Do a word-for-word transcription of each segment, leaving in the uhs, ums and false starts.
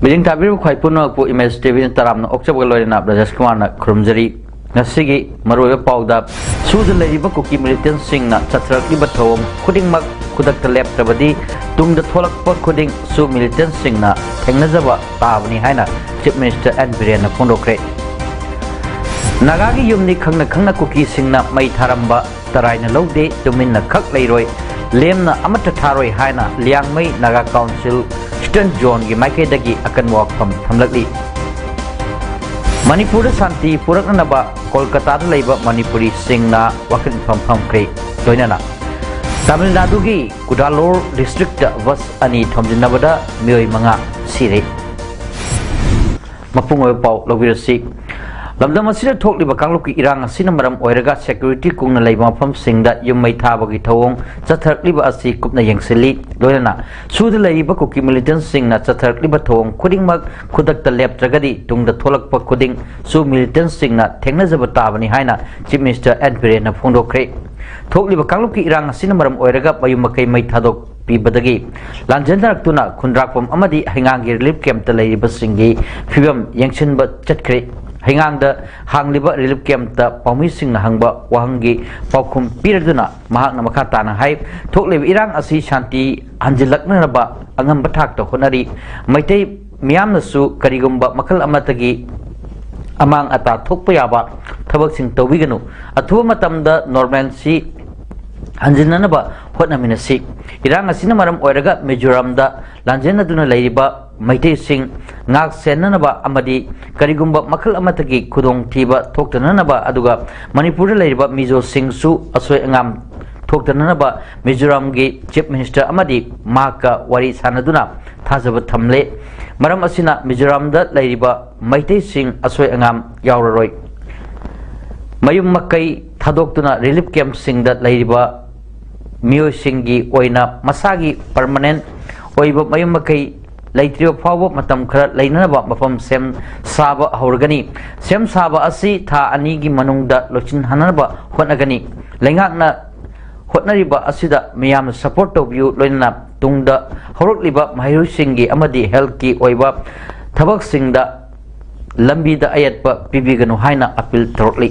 ꯃꯤꯠꯌꯦꯡ ꯇꯥꯕꯤꯔꯤꯕ ꯈ꯭ꯋꯥꯏ ꯄꯨꯝꯅꯃꯛꯄꯨ ꯏꯃꯦꯖ ꯇꯤ ꯚꯤꯅ ꯇꯔꯥꯝꯅ ꯑꯣꯛꯆꯕꯒ ꯂꯣꯏꯅꯅ ꯕ꯭ꯔꯖꯦꯁ ꯀꯨꯃꯥꯔꯅ ꯈꯨꯔꯨꯝꯖꯔꯤ꯫ ꯉꯁꯤꯒꯤ ꯃꯔꯨꯑꯣꯏꯕ ꯄꯥꯎꯗ, ꯁꯨꯗ ꯂꯩꯔꯤꯕ ꯀꯨꯀꯤ ꯃꯤꯂꯤꯇꯦꯟꯁꯤꯡꯅ ꯆꯠꯊꯔꯛꯂꯤꯕ ꯊꯧꯑꯣꯡ ꯈꯨꯗꯤꯡꯃꯛ ꯈꯨꯗꯛꯇ ꯂꯦꯞꯇ꯭ꯔꯕꯗꯤ ꯇꯨꯡꯗ ꯊꯣꯛꯂꯛꯄ ꯈꯨꯗꯤꯡꯁꯨ ꯃꯤꯂꯤꯇꯦꯟꯁꯤꯡꯅ ꯊꯦꯡꯅꯖꯕ ꯇꯥꯕꯅꯤ ꯍꯥꯏꯅ ꯆꯤꯐ ꯃꯤꯅꯤꯁꯇꯔ ꯑꯦꯟ ꯕꯤꯔꯦꯟꯅ ꯐꯣꯡꯗꯣꯛꯈ꯭ꯔꯦ꯫ ꯅꯥꯒꯥꯒꯤ ꯌꯨꯝꯅꯤ ꯈꯪꯅ ꯈꯪꯅ ꯀꯨꯀꯤꯁꯤꯡꯅ ꯃꯩ ꯊꯥꯔꯝꯕ ꯇꯔꯥꯏꯅ ꯂꯧꯗꯦ, ꯇꯨꯃꯤꯟꯅ ꯈꯛ ꯂꯩꯔꯣꯏ, ꯂꯦꯝꯅ ꯑꯃꯠꯇ ꯊꯥꯔꯣꯏ ꯍꯥꯏꯅ ꯂꯤꯌꯥꯡꯃꯩ ꯅꯥꯒꯥ ꯀꯥꯎꯟꯁꯤꯜ ꯏꯁꯇꯔꯟ ꯖꯣꯟꯒꯤ ꯃꯥꯏꯀꯩꯗꯒꯤ ꯑꯀꯟꯕ ꯋꯥꯐꯝ ꯊꯝꯂꯛꯂꯤ꯫ ꯃꯅꯤꯄꯨꯔꯗ ꯁꯥꯟꯇꯤ ꯄꯨꯔꯛꯅꯅꯕ ꯀꯣꯜꯀꯇꯥꯗ ꯂꯩꯕ ꯃꯅꯤꯄꯨꯔꯤꯁꯤꯡꯅ ꯋꯥꯀꯠ ꯃꯤꯐꯝ ꯐꯝꯈ꯭ꯔꯦ꯫ ꯂꯣꯏꯅꯅ ꯇꯥꯃꯤꯜ ꯅꯥꯗꯨꯒꯤ ꯀꯨꯗꯥꯂꯣꯔ ꯗꯤꯁꯇ꯭ꯔꯤꯛꯇ ꯕꯁ ꯑꯅꯤ ꯊꯣꯝꯖꯤꯟꯅꯕꯗ ꯃꯤꯑꯣꯏ ꯃꯉꯥ ꯁꯤꯔꯦ꯫ ꯃꯄꯨꯡ ꯑꯣꯏꯕ ꯄꯥꯎ ꯂꯧꯕꯤꯔꯁꯤ꯫ ꯂꯝꯗꯝ ꯑꯁꯤꯗ ꯊꯣꯛꯂꯤꯕ ꯀꯥꯡꯂꯨꯞꯀꯤ ꯏꯔꯥꯡ ꯑꯁꯤꯅ ꯃꯔꯝ ꯑꯣꯏꯔꯒ ꯁꯦꯀ꯭ꯌꯨꯔꯤꯇꯤ ꯀꯨꯡꯅ ꯂꯩꯕ ꯃꯐꯝꯁꯤꯡꯗ ꯌꯨꯝ ꯃꯩ ꯊꯥꯕꯒꯤ ꯊꯧꯑꯣꯡ ꯆꯠꯊꯔꯛꯂꯤꯕ ꯑꯁꯤ ꯀꯨꯞꯅ ꯌꯦꯡꯁꯤꯜꯂꯤ꯫ ꯂꯣꯏꯅꯅ ꯁꯨꯗ ꯂꯩꯔꯤꯕ ꯀꯨꯀꯤ ꯃꯤꯂꯤꯇꯦꯟꯁꯤꯡꯅ ꯆꯠꯊꯔꯛꯂꯤꯕ ꯊꯧꯑꯣꯡ ꯈꯨꯗꯤꯡꯃꯛ ꯈꯨꯗꯛꯇ ꯂꯦꯞꯇ꯭ꯔꯒꯗꯤ ꯇꯨꯡꯗ ꯊꯣꯛꯂꯛꯄ ꯈꯨꯗꯤꯡꯁꯨ ꯃꯤꯂꯤꯇꯦꯟꯁꯤꯡꯅ ꯊꯦꯡꯅꯖꯕ ꯇꯥꯕꯅꯤ ꯍꯥꯏꯅ ꯆꯤꯐ ꯃꯤꯅꯤꯁꯇꯔ ꯑꯦꯟ ꯕꯤꯔꯦꯟꯅ ꯐꯣꯡꯗꯣꯛꯈ꯭ꯔꯦ꯫ ꯊꯣꯛꯂꯤꯕ ꯀꯥꯡꯂꯨꯞꯀꯤ ꯏꯔꯥꯡ ꯑꯁꯤꯅ ꯃꯔꯝ ꯑꯣꯏꯔꯒ ꯃꯌꯨꯝ ꯃꯀꯩ ꯃꯩ ꯊꯥꯗꯣꯛ ꯄꯤꯕꯗꯒꯤ ꯂꯥꯟꯖꯦꯟꯅꯔꯛꯇꯨꯅ ꯈꯨꯟꯗ꯭ꯔꯥꯛꯄꯝ ꯑꯃꯗꯤ ꯍꯩꯉꯥꯡꯒꯤ ꯔꯤꯂꯤꯐ ꯀꯦꯝꯞꯇ ꯂꯩꯔꯤꯕꯁꯤꯡꯒꯤ ꯐꯤꯕꯝ ꯌꯦꯡꯁꯤꯟꯕ ꯆꯠꯈ꯭ꯔꯦ꯫ ꯍꯩꯉꯥꯡꯗ ꯍꯥꯡꯂꯤꯕ ꯔꯤꯂꯤꯐ ꯀꯦꯝꯞꯇ ꯄꯥꯎꯃꯤꯁꯤꯡꯅ ꯍꯪꯕ ꯋꯥꯍꯪꯒꯤ ꯄꯥꯎꯈꯨꯝ ꯄꯤꯔꯗꯨꯅ ꯃꯍꯥꯛꯅ ꯃꯈꯥ ꯇꯥꯅ ꯍꯥꯏ, ꯊꯣꯛꯂꯤꯕ ꯏꯔꯥꯡ ꯑꯁꯤ ꯁꯥꯟꯇꯤ ꯍꯟꯖꯤꯜꯂꯛꯅꯅꯕ ꯑꯉꯝꯕ ꯊꯥꯛꯇ ꯍꯣꯠꯅꯔꯤ꯫ ꯃꯩꯇꯩ ꯃꯤꯌꯥꯝꯅꯁꯨ ꯀꯔꯤꯒꯨꯝꯕ ꯃꯈꯜ ꯑꯃꯠꯇꯒꯤ ꯑꯃꯥꯡ ꯑꯇꯥ ꯊꯣꯛꯄ ꯌꯥꯕ ꯊꯕꯛꯁꯤꯡ ꯇꯧꯕꯤꯒꯅꯨ꯫ ꯑꯊꯨꯕ ꯃꯇꯝꯗ ꯅꯣꯔꯃꯦꯜꯁꯤ ꯍꯟꯖꯤꯟꯅꯅꯕ ꯍꯣꯠꯅꯃꯤꯟꯅꯁꯤ꯫ ꯏꯔꯥꯡ ꯑꯁꯤꯅ ꯃꯔꯝ ꯑꯣꯏꯔꯒ ꯃꯤꯖꯣꯔꯥꯝꯗ ꯂꯥꯟꯖꯦꯟꯅꯗꯨꯅ ꯂꯩꯔꯤꯕ ꯃꯩꯇꯩꯁꯤꯡ ꯉꯥꯛ ꯁꯦꯟꯅꯅꯕ ꯑꯃꯗꯤ ꯀꯔꯤꯒꯨꯝꯕ ꯃꯈꯜ ꯑꯃꯠꯇꯒꯤ ꯈꯨꯗꯣꯡꯊꯤꯕ ꯊꯣꯛꯇꯅꯅꯕ, ꯑꯗꯨꯒ ꯃꯅꯤꯄꯨꯔꯗ ꯂꯩꯔꯤꯕ ꯃꯤꯖꯣꯁꯤꯡꯁꯨ ꯑꯁꯣꯏ ꯑꯉꯥꯝ ꯊꯣꯛꯇꯅꯅꯕ ꯃꯤꯖꯣꯔꯥꯝꯒꯤ Chief Minister ꯑꯃꯗꯤ ꯃꯍꯥꯛꯀ ꯋꯥꯔꯤ ꯁꯥꯟꯅꯗꯨꯅ ꯊꯥꯖꯕ ꯊꯝꯂꯦ꯫ ꯃꯔꯝ ꯑꯁꯤꯅ ꯃꯤꯖꯣꯔꯥꯝꯗ ꯂꯩꯔꯤꯕ ꯃꯩꯇꯩꯁꯤꯡ ꯑꯁꯣꯏ ꯑꯉꯥꯝ ꯌꯥꯎꯔꯔꯣꯏ꯫ ꯃꯌꯨꯝ ꯃꯀꯩ ꯊꯥꯗꯣꯛꯇꯨꯅ relief campꯁꯤꯡꯗ ꯂꯩꯔꯤꯕ ꯃꯤꯑꯣꯏꯁꯤꯡꯒꯤ ꯑꯣꯏꯅ ꯃꯁꯥꯒꯤ permanent ꯑꯣꯏꯕ ꯃꯌꯨꯝ ꯃꯀꯩ ꯂꯩꯇ꯭ꯔꯤꯕ ꯐꯥꯎꯕ ꯃꯇꯝ ꯈꯔ ꯂꯩꯅꯅꯕ ꯃꯐꯝ ꯁꯦꯝ ꯁꯥꯕ ꯍꯧꯔꯒꯅꯤ꯫ ꯁꯦꯝ ꯁꯥꯕ ꯑꯁꯤ ꯊꯥ ꯑꯅꯤꯒꯤ ꯃꯅꯨꯡꯗ ꯂꯣꯏꯁꯤꯟꯍꯟꯅꯕ ꯍꯣꯠꯅꯒꯅꯤ꯫ ꯂꯩꯉꯥꯛꯅ ꯍꯣꯠꯅꯔꯤꯕ ꯑꯁꯤꯗ ꯃꯤꯌꯥꯝꯅ support ꯇꯧꯕꯤꯌꯨ, ꯂꯣꯏꯅꯅ ꯇꯨꯡꯗ ꯍꯧꯔꯛꯂꯤꯕ ꯃꯍꯩꯔꯣꯏꯁꯤꯡꯒꯤ ꯑꯃꯗꯤ healthꯀꯤ ꯑꯣꯏꯕ ꯊꯕꯛꯁꯤꯡꯗ ꯂꯝꯕꯤꯗ ꯑꯌꯦꯠꯄ ꯄꯤꯕꯤꯒꯅꯨ ꯍꯥꯏꯅ appeal ꯇꯧꯔꯛꯂꯤ꯫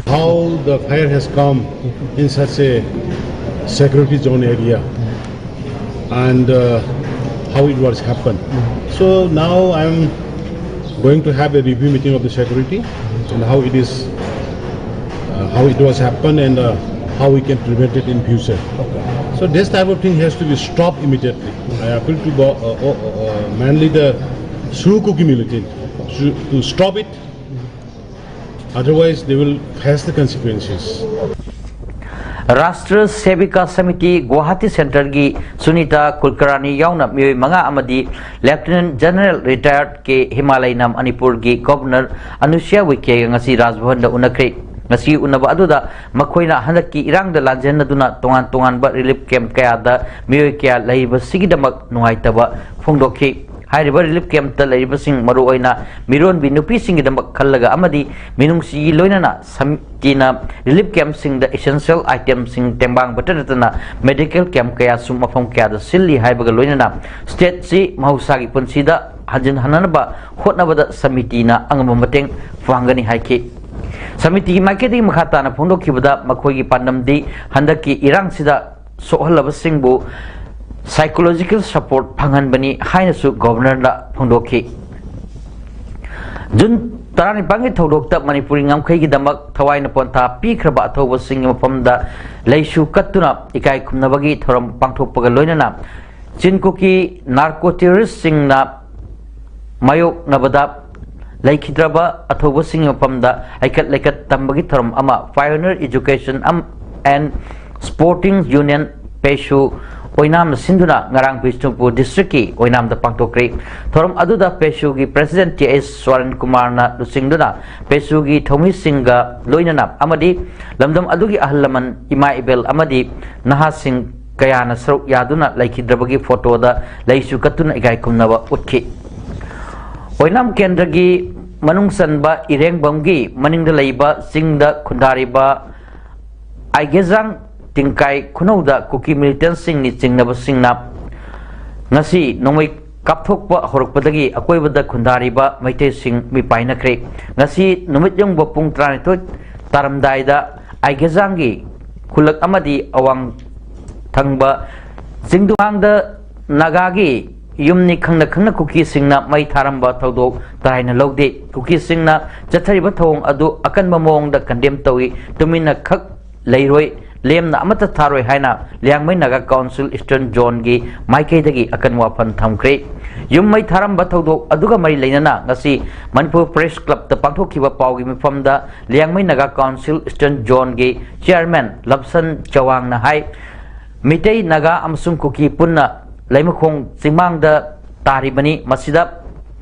How the fire has come in such a security zone area and uh, how it was happened. So now I'm going to have a review meeting of the security and how it is, uh, how it was happened and uh, how we can prevent it in future. So this type of thing has to be stopped immediately. I appeal to go, uh, uh, uh, mainly the Sru Kuki militant to, to stop it. Otherwise, they will face the consequences. Rashtra ꯁꯦꯕꯤꯀꯥ samiti Guwahati ꯁꯦꯟꯇꯔꯒꯤ ꯁꯨꯅꯤꯇꯥ ꯀꯨꯜꯀꯔꯥꯅꯤ ꯌꯥꯎꯅ ꯃꯤꯑꯣꯏ ꯃꯉꯥ ꯑꯃꯗꯤ Lieutenant General Retired ꯀꯦ ꯍꯤꯃꯥꯂꯌꯅ ꯃꯅꯤꯄꯨꯔꯒꯤ Governor ꯑꯅꯨꯁ꯭ꯌꯥ ꯎꯏꯀꯦꯒ ꯉꯁꯤ ꯔꯥꯖꯚꯕꯟꯗ ꯎꯅꯈ꯭ꯔꯦ꯫ ꯉꯁꯤ ꯎꯅꯕ ꯑꯗꯨꯗ ꯃꯈꯣꯏꯅ ꯍꯟꯗꯛꯀꯤ ꯏꯔꯥꯡꯗ ꯂꯥꯟꯖꯦꯟꯅꯗꯨꯅ ꯇꯣꯉꯥꯟ ꯇꯣꯉꯥꯟꯕ relief camp ꯀꯌꯥꯗ ꯃꯤꯑꯣꯏ ꯀꯌꯥ ꯂꯩꯔꯤꯕꯁꯤꯒꯤꯗꯃꯛ ꯅꯨꯡꯉꯥꯏꯇꯕ ꯐꯣꯡꯗꯣꯛꯈꯤ꯫ ꯍꯥꯏꯔꯤꯕ relief campꯇ ꯂꯩꯔꯤꯕꯁꯤꯡ ꯃꯔꯨꯑꯣꯏꯅ ꯃꯤꯔꯣꯟꯕꯤ ꯅꯨꯄꯤꯁꯤꯡꯒꯤꯗꯃꯛ ꯈꯜꯂꯒ ꯑꯃꯗꯤ ꯃꯤꯅꯨꯡꯁꯤꯒꯤ ꯂꯣꯏꯅꯅ ꯁꯃꯤꯇꯤꯅ relief campꯁꯤꯡꯗ essential itemꯁꯤꯡ ꯇꯦꯡꯕꯥꯡꯕꯇ ꯅꯠꯇꯅ medical camp ꯀꯌꯥꯁꯨ ꯃꯐꯝ ꯀꯌꯥꯗ ꯁꯤꯜꯂꯤ ꯍꯥꯏꯕꯒ ꯂꯣꯏꯅꯅ stateꯁꯤ ꯃꯍꯧꯁꯥꯒꯤ ꯄꯨꯟꯁꯤꯗ ꯍꯟꯖꯤꯟꯍꯟꯅꯕ ꯍꯣꯠꯅꯕꯗ ꯁꯃꯤꯇꯤꯅ ꯑꯉꯝꯕ ꯃꯇꯦꯡ ꯄꯥꯡꯒꯅꯤ ꯍꯥꯏꯈꯤ꯫ ꯁꯃꯤꯇꯤꯒꯤ ꯃꯥꯏꯀꯩꯗꯒꯤ ꯃꯈꯥ ꯇꯥꯅ ꯐꯣꯡꯗꯣꯛꯈꯤꯕꯗ ꯃꯈꯣꯏꯒꯤ ꯄꯥꯟꯗꯝꯗꯤ ꯍꯟꯗꯛꯀꯤ ꯏꯔꯥꯡꯁꯤꯗ ꯁꯣꯛꯍꯜꯂꯕꯁꯤꯡꯕꯨ psychological support ꯐꯪꯍꯟꯕꯅꯤ ꯍꯥꯏꯅꯁꯨ Governorꯗ ꯐꯣꯡꯗꯣꯛꯈꯤ꯫ ꯖꯨꯟ ꯇꯔꯥꯅꯤꯄꯥꯟꯒꯤ ꯊꯧꯗꯣꯛꯇ ꯃꯅꯤꯄꯨꯔꯤ ꯉꯝꯈꯩꯒꯤꯗꯃꯛ ꯊꯋꯥꯏꯅ ꯄꯣꯟꯊꯥ ꯄꯤꯈ꯭ꯔꯕ ꯑꯊꯧꯕꯁꯤꯡꯒꯤ ꯃꯐꯝꯗ ꯂꯩꯁꯨ ꯀꯠꯇꯨꯅ ꯏꯀꯥꯏ ꯈꯨꯝꯅꯕꯒꯤ ꯊꯧꯔꯝ ꯄꯥꯡꯊꯣꯛꯄꯒ ꯂꯣꯏꯅꯅ ꯆꯤꯟ ꯀꯨꯀꯤ narco terroristꯁꯤꯡꯅ ꯃꯥꯌꯣꯛꯅꯕꯗ ꯂꯩꯈꯤꯗ꯭ꯔꯕ ꯑꯊꯧꯕꯁꯤꯡꯒꯤ ꯃꯐꯝꯗ ꯍꯩꯀꯠ ꯂꯩꯀꯠ ꯇꯝꯕꯒꯤ ꯊꯧꯔꯝ ꯑꯃ Pioneer Education and Sporting Union, ꯄꯦꯁꯨ, ꯑꯣꯏꯅꯥꯝꯅ ꯁꯤꯟꯗꯨꯅ ꯉꯔꯥꯡ ꯕꯤꯁꯅꯨꯄꯨꯔ ꯗꯤꯁꯇ꯭ꯔꯤꯛꯀꯤ ꯑꯣꯏꯅꯥꯝꯗ ꯄꯥꯡꯊꯣꯛꯈ꯭ꯔꯤ꯫ ꯊꯧꯔꯝ ꯑꯗꯨꯗ ꯄꯦꯁꯨꯒꯤ ꯄ꯭ꯔꯦꯁꯤꯗꯦꯟꯠ ꯇꯤ ꯑꯩꯆ ꯁ꯭ꯋꯥꯔꯟ ꯀꯨꯃꯥꯔꯅ ꯂꯨꯆꯤꯡꯗꯨꯅ ꯄꯦꯁꯨꯒꯤ ꯊꯧꯃꯤꯁꯤꯡꯒ ꯂꯣꯏꯅꯅ ꯑꯃꯗꯤ ꯂꯝꯗꯝ ꯑꯗꯨꯒꯤ ꯑꯍꯜ ꯂꯃꯟ, ꯏꯃꯥ ꯏꯕꯦꯜ ꯑꯃꯗꯤ ꯅꯍꯥꯁꯤꯡ ꯀꯌꯥꯅ ꯁꯔꯨꯛ ꯌꯥꯗꯨꯅ ꯂꯩꯈꯤꯗ꯭ꯔꯕꯒꯤ ꯐꯣꯇꯣꯗ ꯂꯩꯁꯨ ꯀꯠꯇꯨꯅ ꯏꯀꯥꯏ ꯈꯨꯝꯅꯕ ꯎꯠꯈꯤ꯫ ꯑꯣꯏꯅꯥꯝ ꯀꯦꯟꯗ꯭ꯔꯒꯤ ꯃꯅꯨꯡ ꯆꯟꯕ ꯏꯔꯦꯡꯕꯝꯒꯤ ꯃꯅꯤꯡꯗ ꯂꯩꯕ ꯆꯤꯡꯗ ꯈꯨꯟꯗꯥꯔꯤꯕ ꯑꯥꯏꯒꯦꯖꯥꯡ ꯇꯤꯡꯀꯥꯏ ꯈꯨꯅꯧꯗ ꯀꯨꯀꯤ ꯃꯤꯂꯤꯇꯦꯟꯠꯁꯤꯡꯅꯤ ꯆꯤꯡꯅꯕꯁꯤꯡꯅ ꯉꯁꯤ ꯅꯣꯡꯃꯩ ꯀꯥꯞꯊꯣꯛꯄ ꯍꯧꯔꯛꯄꯗꯒꯤ ꯑꯀꯣꯏꯕꯗ ꯈꯨꯟꯗꯥꯔꯤꯕ ꯃꯩꯇꯩꯁꯤꯡ ꯃꯤꯄꯥꯏꯅꯈ꯭ꯔꯦ꯫ ꯉꯁꯤ ꯅꯨꯃꯤꯠ ꯌꯨꯡꯕ ꯄꯨꯡ ꯇꯔꯥꯅꯤꯊꯣꯏ ꯇꯥꯔꯝꯗꯥꯏꯗ ꯑꯥꯏꯒꯦꯖꯥꯡꯒꯤ ꯈꯨꯜꯂꯛ ꯑꯃꯗꯤ ꯑꯋꯥꯡ ꯊꯪꯕ ꯆꯤꯡꯗꯨꯃꯥꯡꯗ ꯅꯥꯒꯥꯒꯤ ꯌꯨꯝꯅꯤ ꯈꯪꯅ ꯈꯪꯅ ꯀꯨꯀꯤꯁꯤꯡꯅ ꯃꯩ ꯊꯥꯔꯝꯕ ꯊꯧꯗꯣꯛ ꯇꯔꯥꯏꯅ ꯂꯧꯗꯦ꯫ ꯀꯨꯀꯤꯁꯤꯡꯅ ꯆꯠꯊꯔꯤꯕ ꯊꯧꯑꯣꯡ ꯑꯗꯨ ꯑꯀꯟꯕ ꯃꯑꯣꯡꯗ ꯀꯟꯗꯦꯝ ꯇꯧꯏ꯫ ꯇꯨꯃꯤꯟꯅ ꯈꯛ ꯂꯩꯔꯣꯏ, ꯂꯦꯝꯅ ꯑꯃꯠꯇ ꯊꯥꯔꯣꯏ ꯍꯥꯏꯅ ꯂꯤꯌꯥꯡꯃꯩ ꯅꯥꯒꯥ ꯀꯥꯎꯟꯁꯤꯜ ꯏꯁꯇꯔꯟ ꯖꯣꯟꯒꯤ ꯃꯥꯏꯀꯩꯗꯒꯤ ꯑꯀꯟꯕ ꯋꯥꯐꯝ ꯊꯝꯈ꯭ꯔꯦ꯫ ꯌꯨꯝ ꯃꯩ ꯊꯥꯔꯝꯕ ꯊꯧꯗꯣꯛ ꯑꯗꯨꯒ ꯃꯔꯤ ꯂꯩꯅꯅ ꯉꯁꯤ ꯃꯅꯤꯄꯨꯔ ꯄ꯭ꯔꯦꯁ ꯀ꯭ꯂꯕꯇ ꯄꯥꯡꯊꯣꯛꯈꯤꯕ ꯄꯥꯎꯒꯤ ꯃꯤꯐꯝꯗ ꯂꯤꯌꯥꯡꯃꯩ ꯅꯥꯒꯥ ꯀꯥꯎꯟꯁꯤꯜ ꯏꯁꯇꯔꯟ ꯖꯣꯟꯒꯤ ꯆꯤꯌꯔꯃꯦꯟ ꯂꯞꯁꯟ ꯆꯋꯥꯡꯅ ꯍꯥꯏ, ꯃꯤꯇꯩ, ꯅꯥꯒꯥ ꯑꯃꯁꯨꯡ ꯀꯨꯀꯤ ꯄꯨꯟꯅ ꯂꯩꯃꯈꯣꯡ ꯆꯤꯡꯃꯥꯡꯗ ꯇꯥꯔꯤꯕꯅꯤ꯫ ꯃꯁꯤꯗ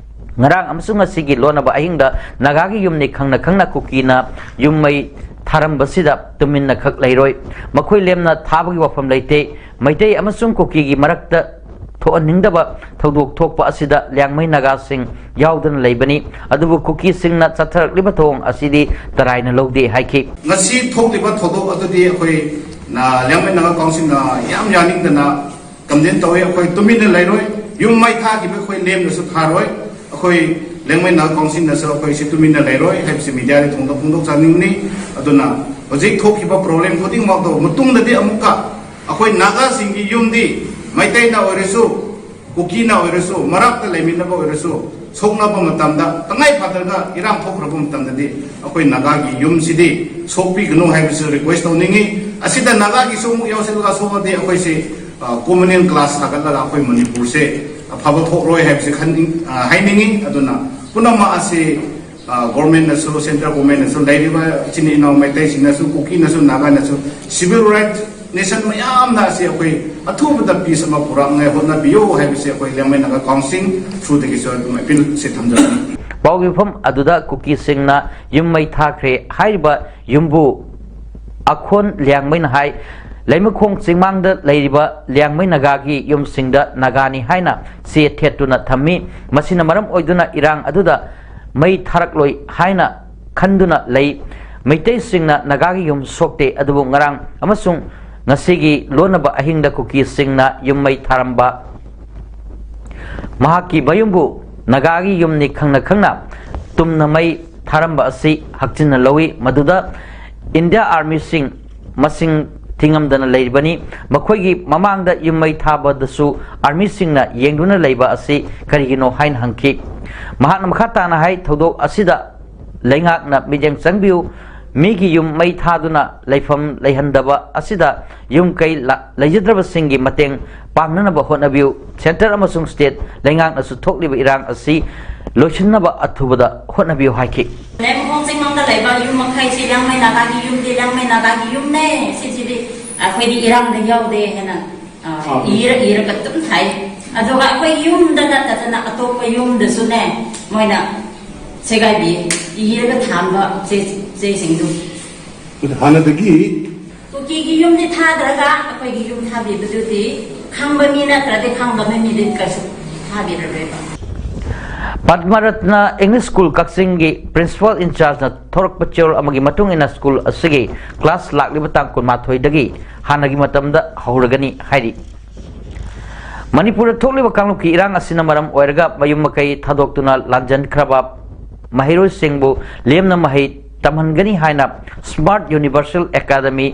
ꯉꯔꯥꯡ ꯑꯃꯁꯨꯡ ꯉꯁꯤꯒꯤ ꯂꯣꯟꯅꯕ ꯑꯍꯤꯡꯗ ꯅꯥꯒꯥꯒꯤ ꯌꯨꯝꯅꯤ ꯈꯪꯅ ꯈꯪꯅ ꯀꯨꯀꯤꯅ ꯌꯨꯝ ꯃꯩ ꯊꯥꯔꯝꯕꯁꯤꯗ ꯇꯨꯃꯤꯟꯅ ꯈꯛ ꯂꯩꯔꯣꯏ꯫ ꯃꯈꯣꯏ ꯂꯦꯝꯅ ꯊꯥꯕꯒꯤ ꯋꯥꯐꯝ ꯂꯩꯇꯦ꯫ ꯃꯩꯇꯩ ꯑꯃꯁꯨꯡ ꯀꯨꯀꯤꯒꯤ ꯃꯔꯛꯇ ꯊꯣꯛꯍꯟꯅꯤꯡꯗꯕ ꯊꯧꯗꯣꯛ ꯊꯣꯛꯄ ꯑꯁꯤꯗ ꯂꯤꯌꯥꯡꯃꯩ ꯅꯥꯒꯥꯁꯤꯡ ꯌꯥꯎꯗꯨꯅ ꯂꯩꯕꯅꯤ꯫ ꯑꯗꯨꯕꯨ ꯀꯨꯀꯤꯁꯤꯡꯅ ꯆꯠꯊꯔꯛꯂꯤꯕ ꯊꯧꯑꯣꯡ ꯑꯁꯤꯗꯤ ꯇꯔꯥꯏꯅ ꯂꯧꯗꯦ ꯍꯥꯏꯈꯤ꯫ ꯉꯁꯤ ꯊꯣꯛꯂꯤꯕ ꯊꯧꯗꯣꯛ ꯑꯗꯨꯗꯤ ꯑꯩꯈꯣꯏ ꯅ-, ꯂꯤꯌꯥꯡꯃꯩ ꯅꯥꯒꯥ ꯀꯥꯎꯟꯁꯤꯜꯅ ꯌꯥꯝ ꯌꯥꯅꯤꯡꯗꯅ ꯀꯝꯗꯦꯟ ꯇꯧꯏ꯫ ꯑꯩꯈꯣꯏ ꯇꯨꯃꯤꯟꯅ ꯂꯩꯔꯣꯏ꯫ ꯌꯨꯝ ꯃꯩ ꯊꯥꯈꯤꯕ ꯑꯩꯈꯣꯏ ꯂꯦꯝꯅꯁꯨ ꯊꯥꯔꯣꯏ꯫ ꯑꯩꯈꯣꯏ ꯂꯤꯌꯥꯡꯃꯩ ꯅꯥꯒꯥ ꯀꯥꯎꯟꯁꯤꯜꯅꯁꯨ ꯑꯩꯈꯣꯏ ꯁꯤ ꯇꯨꯃꯤꯟꯅ ꯂꯩꯔꯣꯏ ꯍꯥꯏꯕꯁꯤ ꯃꯤꯗꯤꯌꯥꯗ ꯊꯣꯡꯗ ꯐꯣꯡꯗꯣꯛꯆꯅꯤꯡꯕꯅꯤ꯫ ꯑꯗꯨꯅ ꯍꯧꯖꯤꯛ ꯊꯣꯛꯈꯤꯕ ꯄ꯭ꯔꯣꯕ꯭ꯂꯦꯝ ꯈꯨꯗꯤꯡꯃꯛꯇꯣ ꯃꯇꯨꯡꯗꯗꯤ ꯑꯃꯨꯛꯀ ꯑꯩꯈꯣꯏ ꯅꯥꯒꯥꯁꯤꯡꯒꯤ ꯌꯨꯝꯗꯤ ꯃꯩꯇꯩꯅ ꯑꯣꯏꯔꯁꯨ, ꯀꯨꯀꯤꯅ ꯑꯣꯏꯔꯁꯨ, ꯃꯔꯛꯇ ꯂꯩꯃꯤꯟꯅꯕ ꯑꯣꯏꯔꯁꯨ, ꯁꯣꯛꯅꯕ ꯃꯇꯝꯗ, ꯇꯉꯥꯏ ꯐꯗ꯭ꯔꯒ ꯏꯔꯥꯡ ꯊꯣꯛꯈ꯭ꯔꯕ ꯃꯇꯝꯗꯗꯤ ꯑꯩꯈꯣꯏ ꯅꯥꯒꯥꯒꯤ ꯌꯨꯝꯁꯤꯗꯤ ꯁꯣꯛꯄꯤꯒꯅꯨ ꯍꯥꯏꯕꯁꯨ ꯔꯤꯀ꯭ꯋꯦꯁ ꯇꯧꯅꯤꯡꯉꯤ꯫ ꯑꯁꯤꯗ ꯅꯥꯒꯥꯒꯤꯁꯨ ꯑꯃꯨꯛ ꯌꯥꯎꯁꯤꯜꯂꯒ ꯁꯣꯛꯑꯗꯤ ꯑꯩꯈꯣꯏꯁꯦ, ꯑ, ꯀꯣꯃꯟ ꯀ꯭ꯂꯥꯁ ꯁꯥꯒꯠꯂꯒ ꯑꯩꯈꯣꯏ ꯃꯅꯤꯄꯨꯔꯁꯦ ꯑꯐꯕ ꯊꯣꯛꯂꯣꯏ ꯍꯥꯏꯕꯁꯦ ꯈꯟꯅꯤꯡ-, ꯑ, ꯍꯥꯏꯅꯤꯡꯉꯤ꯫ ꯑꯗꯨꯅ ꯄꯨꯝꯅꯃꯛ ꯑꯁꯤ, ꯑ, ꯒꯣꯔꯃꯦꯟꯅꯁꯨ, ꯁꯦꯟꯇ꯭ꯔꯦꯜ ꯒꯣꯔꯃꯦꯟꯅꯁꯨ, ꯂꯩꯔꯤꯕ ꯏꯆꯤꯟ ꯏꯅꯥꯎ ꯃꯩꯇꯩꯁꯤꯡꯅꯁꯨ, ꯀꯨꯀꯤꯅꯁꯨ, ꯅꯥꯒꯥꯅꯁꯨ ꯁꯤꯚꯤꯜ ꯔꯥꯏꯠꯁ ꯅꯦꯁꯟ ꯃꯌꯥꯝꯗ ꯑꯁꯤ ꯑꯩꯈꯣꯏ ꯑꯊꯨꯕꯗ ꯄꯤꯁ ꯑꯃ ꯄꯨꯔꯛꯅꯉꯥꯏ ꯍꯣꯠꯅꯕꯤꯌꯨ ꯍꯥꯏꯕꯁꯤ ꯑꯩꯈꯣꯏ ꯂꯤꯌꯥꯡꯃꯩ ꯅꯥꯒꯥ ꯀꯥꯎꯟꯁꯤꯜ ꯊ꯭ꯔꯨꯗꯒꯤꯁꯨ ꯑꯗꯨꯝ ꯑꯄꯤꯜ ꯑꯁꯤ ꯊꯝꯖꯕꯅꯤ꯫ ꯄꯥꯎꯒꯤ ꯃꯐꯝ ꯑꯗꯨꯗ ꯀꯨꯀꯤꯁꯤꯡꯅ ꯌꯨꯝ ꯃꯩ ꯊꯥꯈ꯭ꯔꯦ ꯍꯥꯏꯔꯤꯕ ꯌꯨꯝꯕꯨ ꯑꯈꯣꯟ ꯂꯤꯌꯥꯡꯃꯩꯅ ꯍꯥꯏ, ꯂꯩꯃꯈꯣꯡ ꯆꯤꯡꯃꯥꯡꯗ ꯂꯩꯔꯤꯕ ꯂꯤꯌꯥꯡꯃꯩ ꯅꯥꯒꯥꯒꯤ ꯌꯨꯝꯁꯤꯡꯗ ꯅꯥꯒꯥꯅꯤ ꯍꯥꯏꯅ ꯆꯦ ꯊꯦꯠꯇꯨꯅ ꯊꯝꯃꯤ꯫ ꯃꯁꯤꯅ ꯃꯔꯝ ꯑꯣꯏꯗꯨꯅ ꯏꯔꯥꯡ ꯑꯗꯨꯗ ꯃꯩ ꯊꯥꯔꯛꯂꯣꯏ ꯍꯥꯏꯅ ꯈꯟꯗꯨꯅ ꯂꯩ꯫ ꯃꯩꯇꯩꯁꯤꯡꯅ ꯅꯥꯒꯥꯒꯤ ꯌꯨꯝ ꯁꯣꯛꯇꯦ, ꯑꯗꯨꯕꯨ ꯉꯔꯥꯡ ꯑꯃꯁꯨꯡ ꯉꯁꯤꯒꯤ ꯂꯣꯟꯅꯕ ꯑꯍꯤꯡꯗ ꯀꯨꯀꯤꯁꯤꯡꯅ ꯌꯨꯝ ꯃꯩ ꯊꯥꯔꯝꯕ ꯃꯍꯥꯛꯀꯤ ꯃꯌꯨꯝꯕꯨ ꯅꯥꯒꯥꯒꯤ ꯌꯨꯝꯅꯤ ꯈꯪꯅ ꯈꯪꯅ ꯇꯨꯝꯅ ꯃꯩ ꯊꯥꯔꯝꯕ ꯑꯁꯤ ꯍꯛꯆꯤꯟꯅ ꯂꯧꯏ꯫ ꯃꯗꯨꯗ ꯏꯟꯗꯤꯌꯥ ꯑꯥꯔꯃꯤꯁꯤꯡ ꯃꯁꯤꯡ ꯊꯤꯉꯝꯗꯅ ꯂꯩꯔꯤꯕꯅꯤ꯫ ꯃꯈꯣꯏꯒꯤ ꯃꯃꯥꯡꯗ ꯌꯨꯝ ꯃꯩ ꯊꯥꯕꯗꯁꯨ ꯑꯥꯔꯃꯤꯁꯤꯡꯅ ꯌꯦꯡꯗꯨꯅ ꯂꯩꯕ ꯑꯁꯤ ꯀꯔꯤꯒꯤꯅꯣ ꯍꯥꯏꯅ ꯍꯪꯈꯤ꯫ ꯃꯍꯥꯛꯅ ꯃꯈꯥ ꯇꯥꯅ ꯍꯥꯏ, ꯊꯧꯗꯣꯛ ꯑꯁꯤꯗ ꯂꯩꯉꯥꯛꯅ ꯃꯤꯠꯌꯦꯡ ꯆꯪꯕꯤꯌꯨ꯫ ꯃꯤꯒꯤ ꯌꯨꯝ ꯃꯩ ꯊꯥꯗꯨꯅ ꯂꯩꯐꯝ ꯂꯩꯍꯟꯗꯕ ꯑꯁꯤꯗ ꯌꯨꯝ ꯀꯩ ꯂ-, ꯂꯩꯖꯗ꯭ꯔꯕꯁꯤꯡꯒꯤ ꯃꯇꯦꯡ ꯄꯥꯡꯅꯅꯕ ꯍꯣꯠꯅꯕꯤꯌꯨ꯫ ꯁꯦꯟꯇꯔ ꯑꯃꯁꯨꯡ ꯁ꯭ꯇꯦꯠ ꯂꯩꯉꯥꯛꯅꯁꯨ ꯊꯣꯛꯂꯤꯕ ꯏꯔꯥꯡ ꯑꯁꯤ ꯂꯣꯏꯁꯤꯟꯅꯕ ꯑꯊꯨꯕꯗ ꯍꯣꯠꯅꯕꯤꯌꯨ ꯍꯥꯏꯈꯤ꯫ ꯂꯩꯃꯈꯣꯡ ꯆꯤꯡꯃꯥꯡꯗ ꯂꯩꯕ ꯌꯨꯝ ꯃꯈꯩꯁꯤ ꯂꯤꯌꯥꯡꯃꯩ ꯅꯥꯒꯥꯒꯤ ꯌꯨꯝꯗꯤ ꯂꯤꯌꯥꯡꯃꯩ ꯅꯥꯒꯥꯒꯤ ꯌꯨꯝꯅꯦ, ꯁꯤꯁꯤꯗꯤ ꯑꯩꯈꯣꯏꯗꯤ ꯏꯔꯥꯡꯗ ꯌꯥꯎꯗꯦ ꯍꯥꯏꯅ, ꯑ, ꯑꯥ꯫ ꯏꯔ-, ꯏꯔꯒ ꯑꯗꯨꯝ ꯊꯥꯏ꯫ ꯑꯗꯨꯒ ꯑꯩꯈꯣꯏ ꯌꯨꯝꯗ ꯅꯠꯇꯗꯅ ꯑꯇꯣꯞꯄ ꯌꯨꯝꯗꯁꯨꯅꯦ, ꯃꯣꯏꯅ ꯁꯦꯒꯥꯏꯕꯤ, ꯏꯔꯒ ꯊꯥꯝꯕ ꯆꯦ-, ꯆꯦꯁꯤꯡꯗꯨ꯫ ꯑꯗꯨ ꯍꯥꯟꯅꯗꯒꯤ ꯀꯨꯀꯤꯒꯤ ꯌꯨꯝꯗꯤ ꯊꯥꯗ꯭ꯔꯒ ꯑꯩꯈꯣꯏꯒꯤ ꯌꯨꯝ ꯊꯥꯕꯤꯕꯗꯨꯗꯤ ꯈꯪꯕ ꯃꯤ ꯅꯠꯇ꯭ꯔꯗꯤ ꯈꯪꯗꯕ ꯃꯤꯗꯤ ꯀꯩꯁꯨ ꯊꯥꯕꯤꯔꯔꯣꯏꯕ꯫ ꯄꯗꯃꯔꯠꯅ ꯏꯪꯂꯤꯁ ꯁ꯭ꯀꯨꯜ ꯀꯛꯆꯤꯡꯒꯤ ꯄ꯭ꯔꯤꯟꯁꯤꯄꯥꯜ ꯏꯟꯆꯥꯔꯖꯅ ꯊꯣꯔꯛꯄ ꯆꯦꯔꯣꯜ ꯑꯃꯒꯤ ꯃꯇꯨꯡ ꯏꯟꯅ ꯁ꯭ꯀꯨꯜ ꯑꯁꯤꯒꯤ ꯀ꯭ꯂꯥꯁ ꯂꯥꯛꯂꯤꯕ ꯇꯥꯡ ꯀꯨꯟꯃꯥꯊꯣꯏꯗꯒꯤ ꯍꯥꯟꯅꯒꯤ ꯃꯇꯝꯗ ꯍꯧꯔꯒꯅꯤ ꯍꯥꯏꯔꯤ꯫ ꯃꯅꯤꯄꯨꯔꯗ ꯊꯣꯛꯂꯤꯕ ꯀꯥꯡꯂꯨꯞꯀꯤ ꯏꯔꯥꯡ ꯑꯁꯤꯅ ꯃꯔꯝ ꯑꯣꯏꯔꯒ ꯃꯌꯨꯝ ꯃꯀꯩ ꯊꯥꯗꯣꯛꯇꯨꯅ ꯂꯥꯟꯖꯟꯈ꯭ꯔꯕ ꯃꯍꯩꯔꯣꯏꯁꯤꯡꯕꯨ ꯂꯦꯝꯅ ꯃꯍꯩ ꯇꯝꯍꯟꯒꯅꯤ ꯍꯥꯏꯅ Smart Universal Academy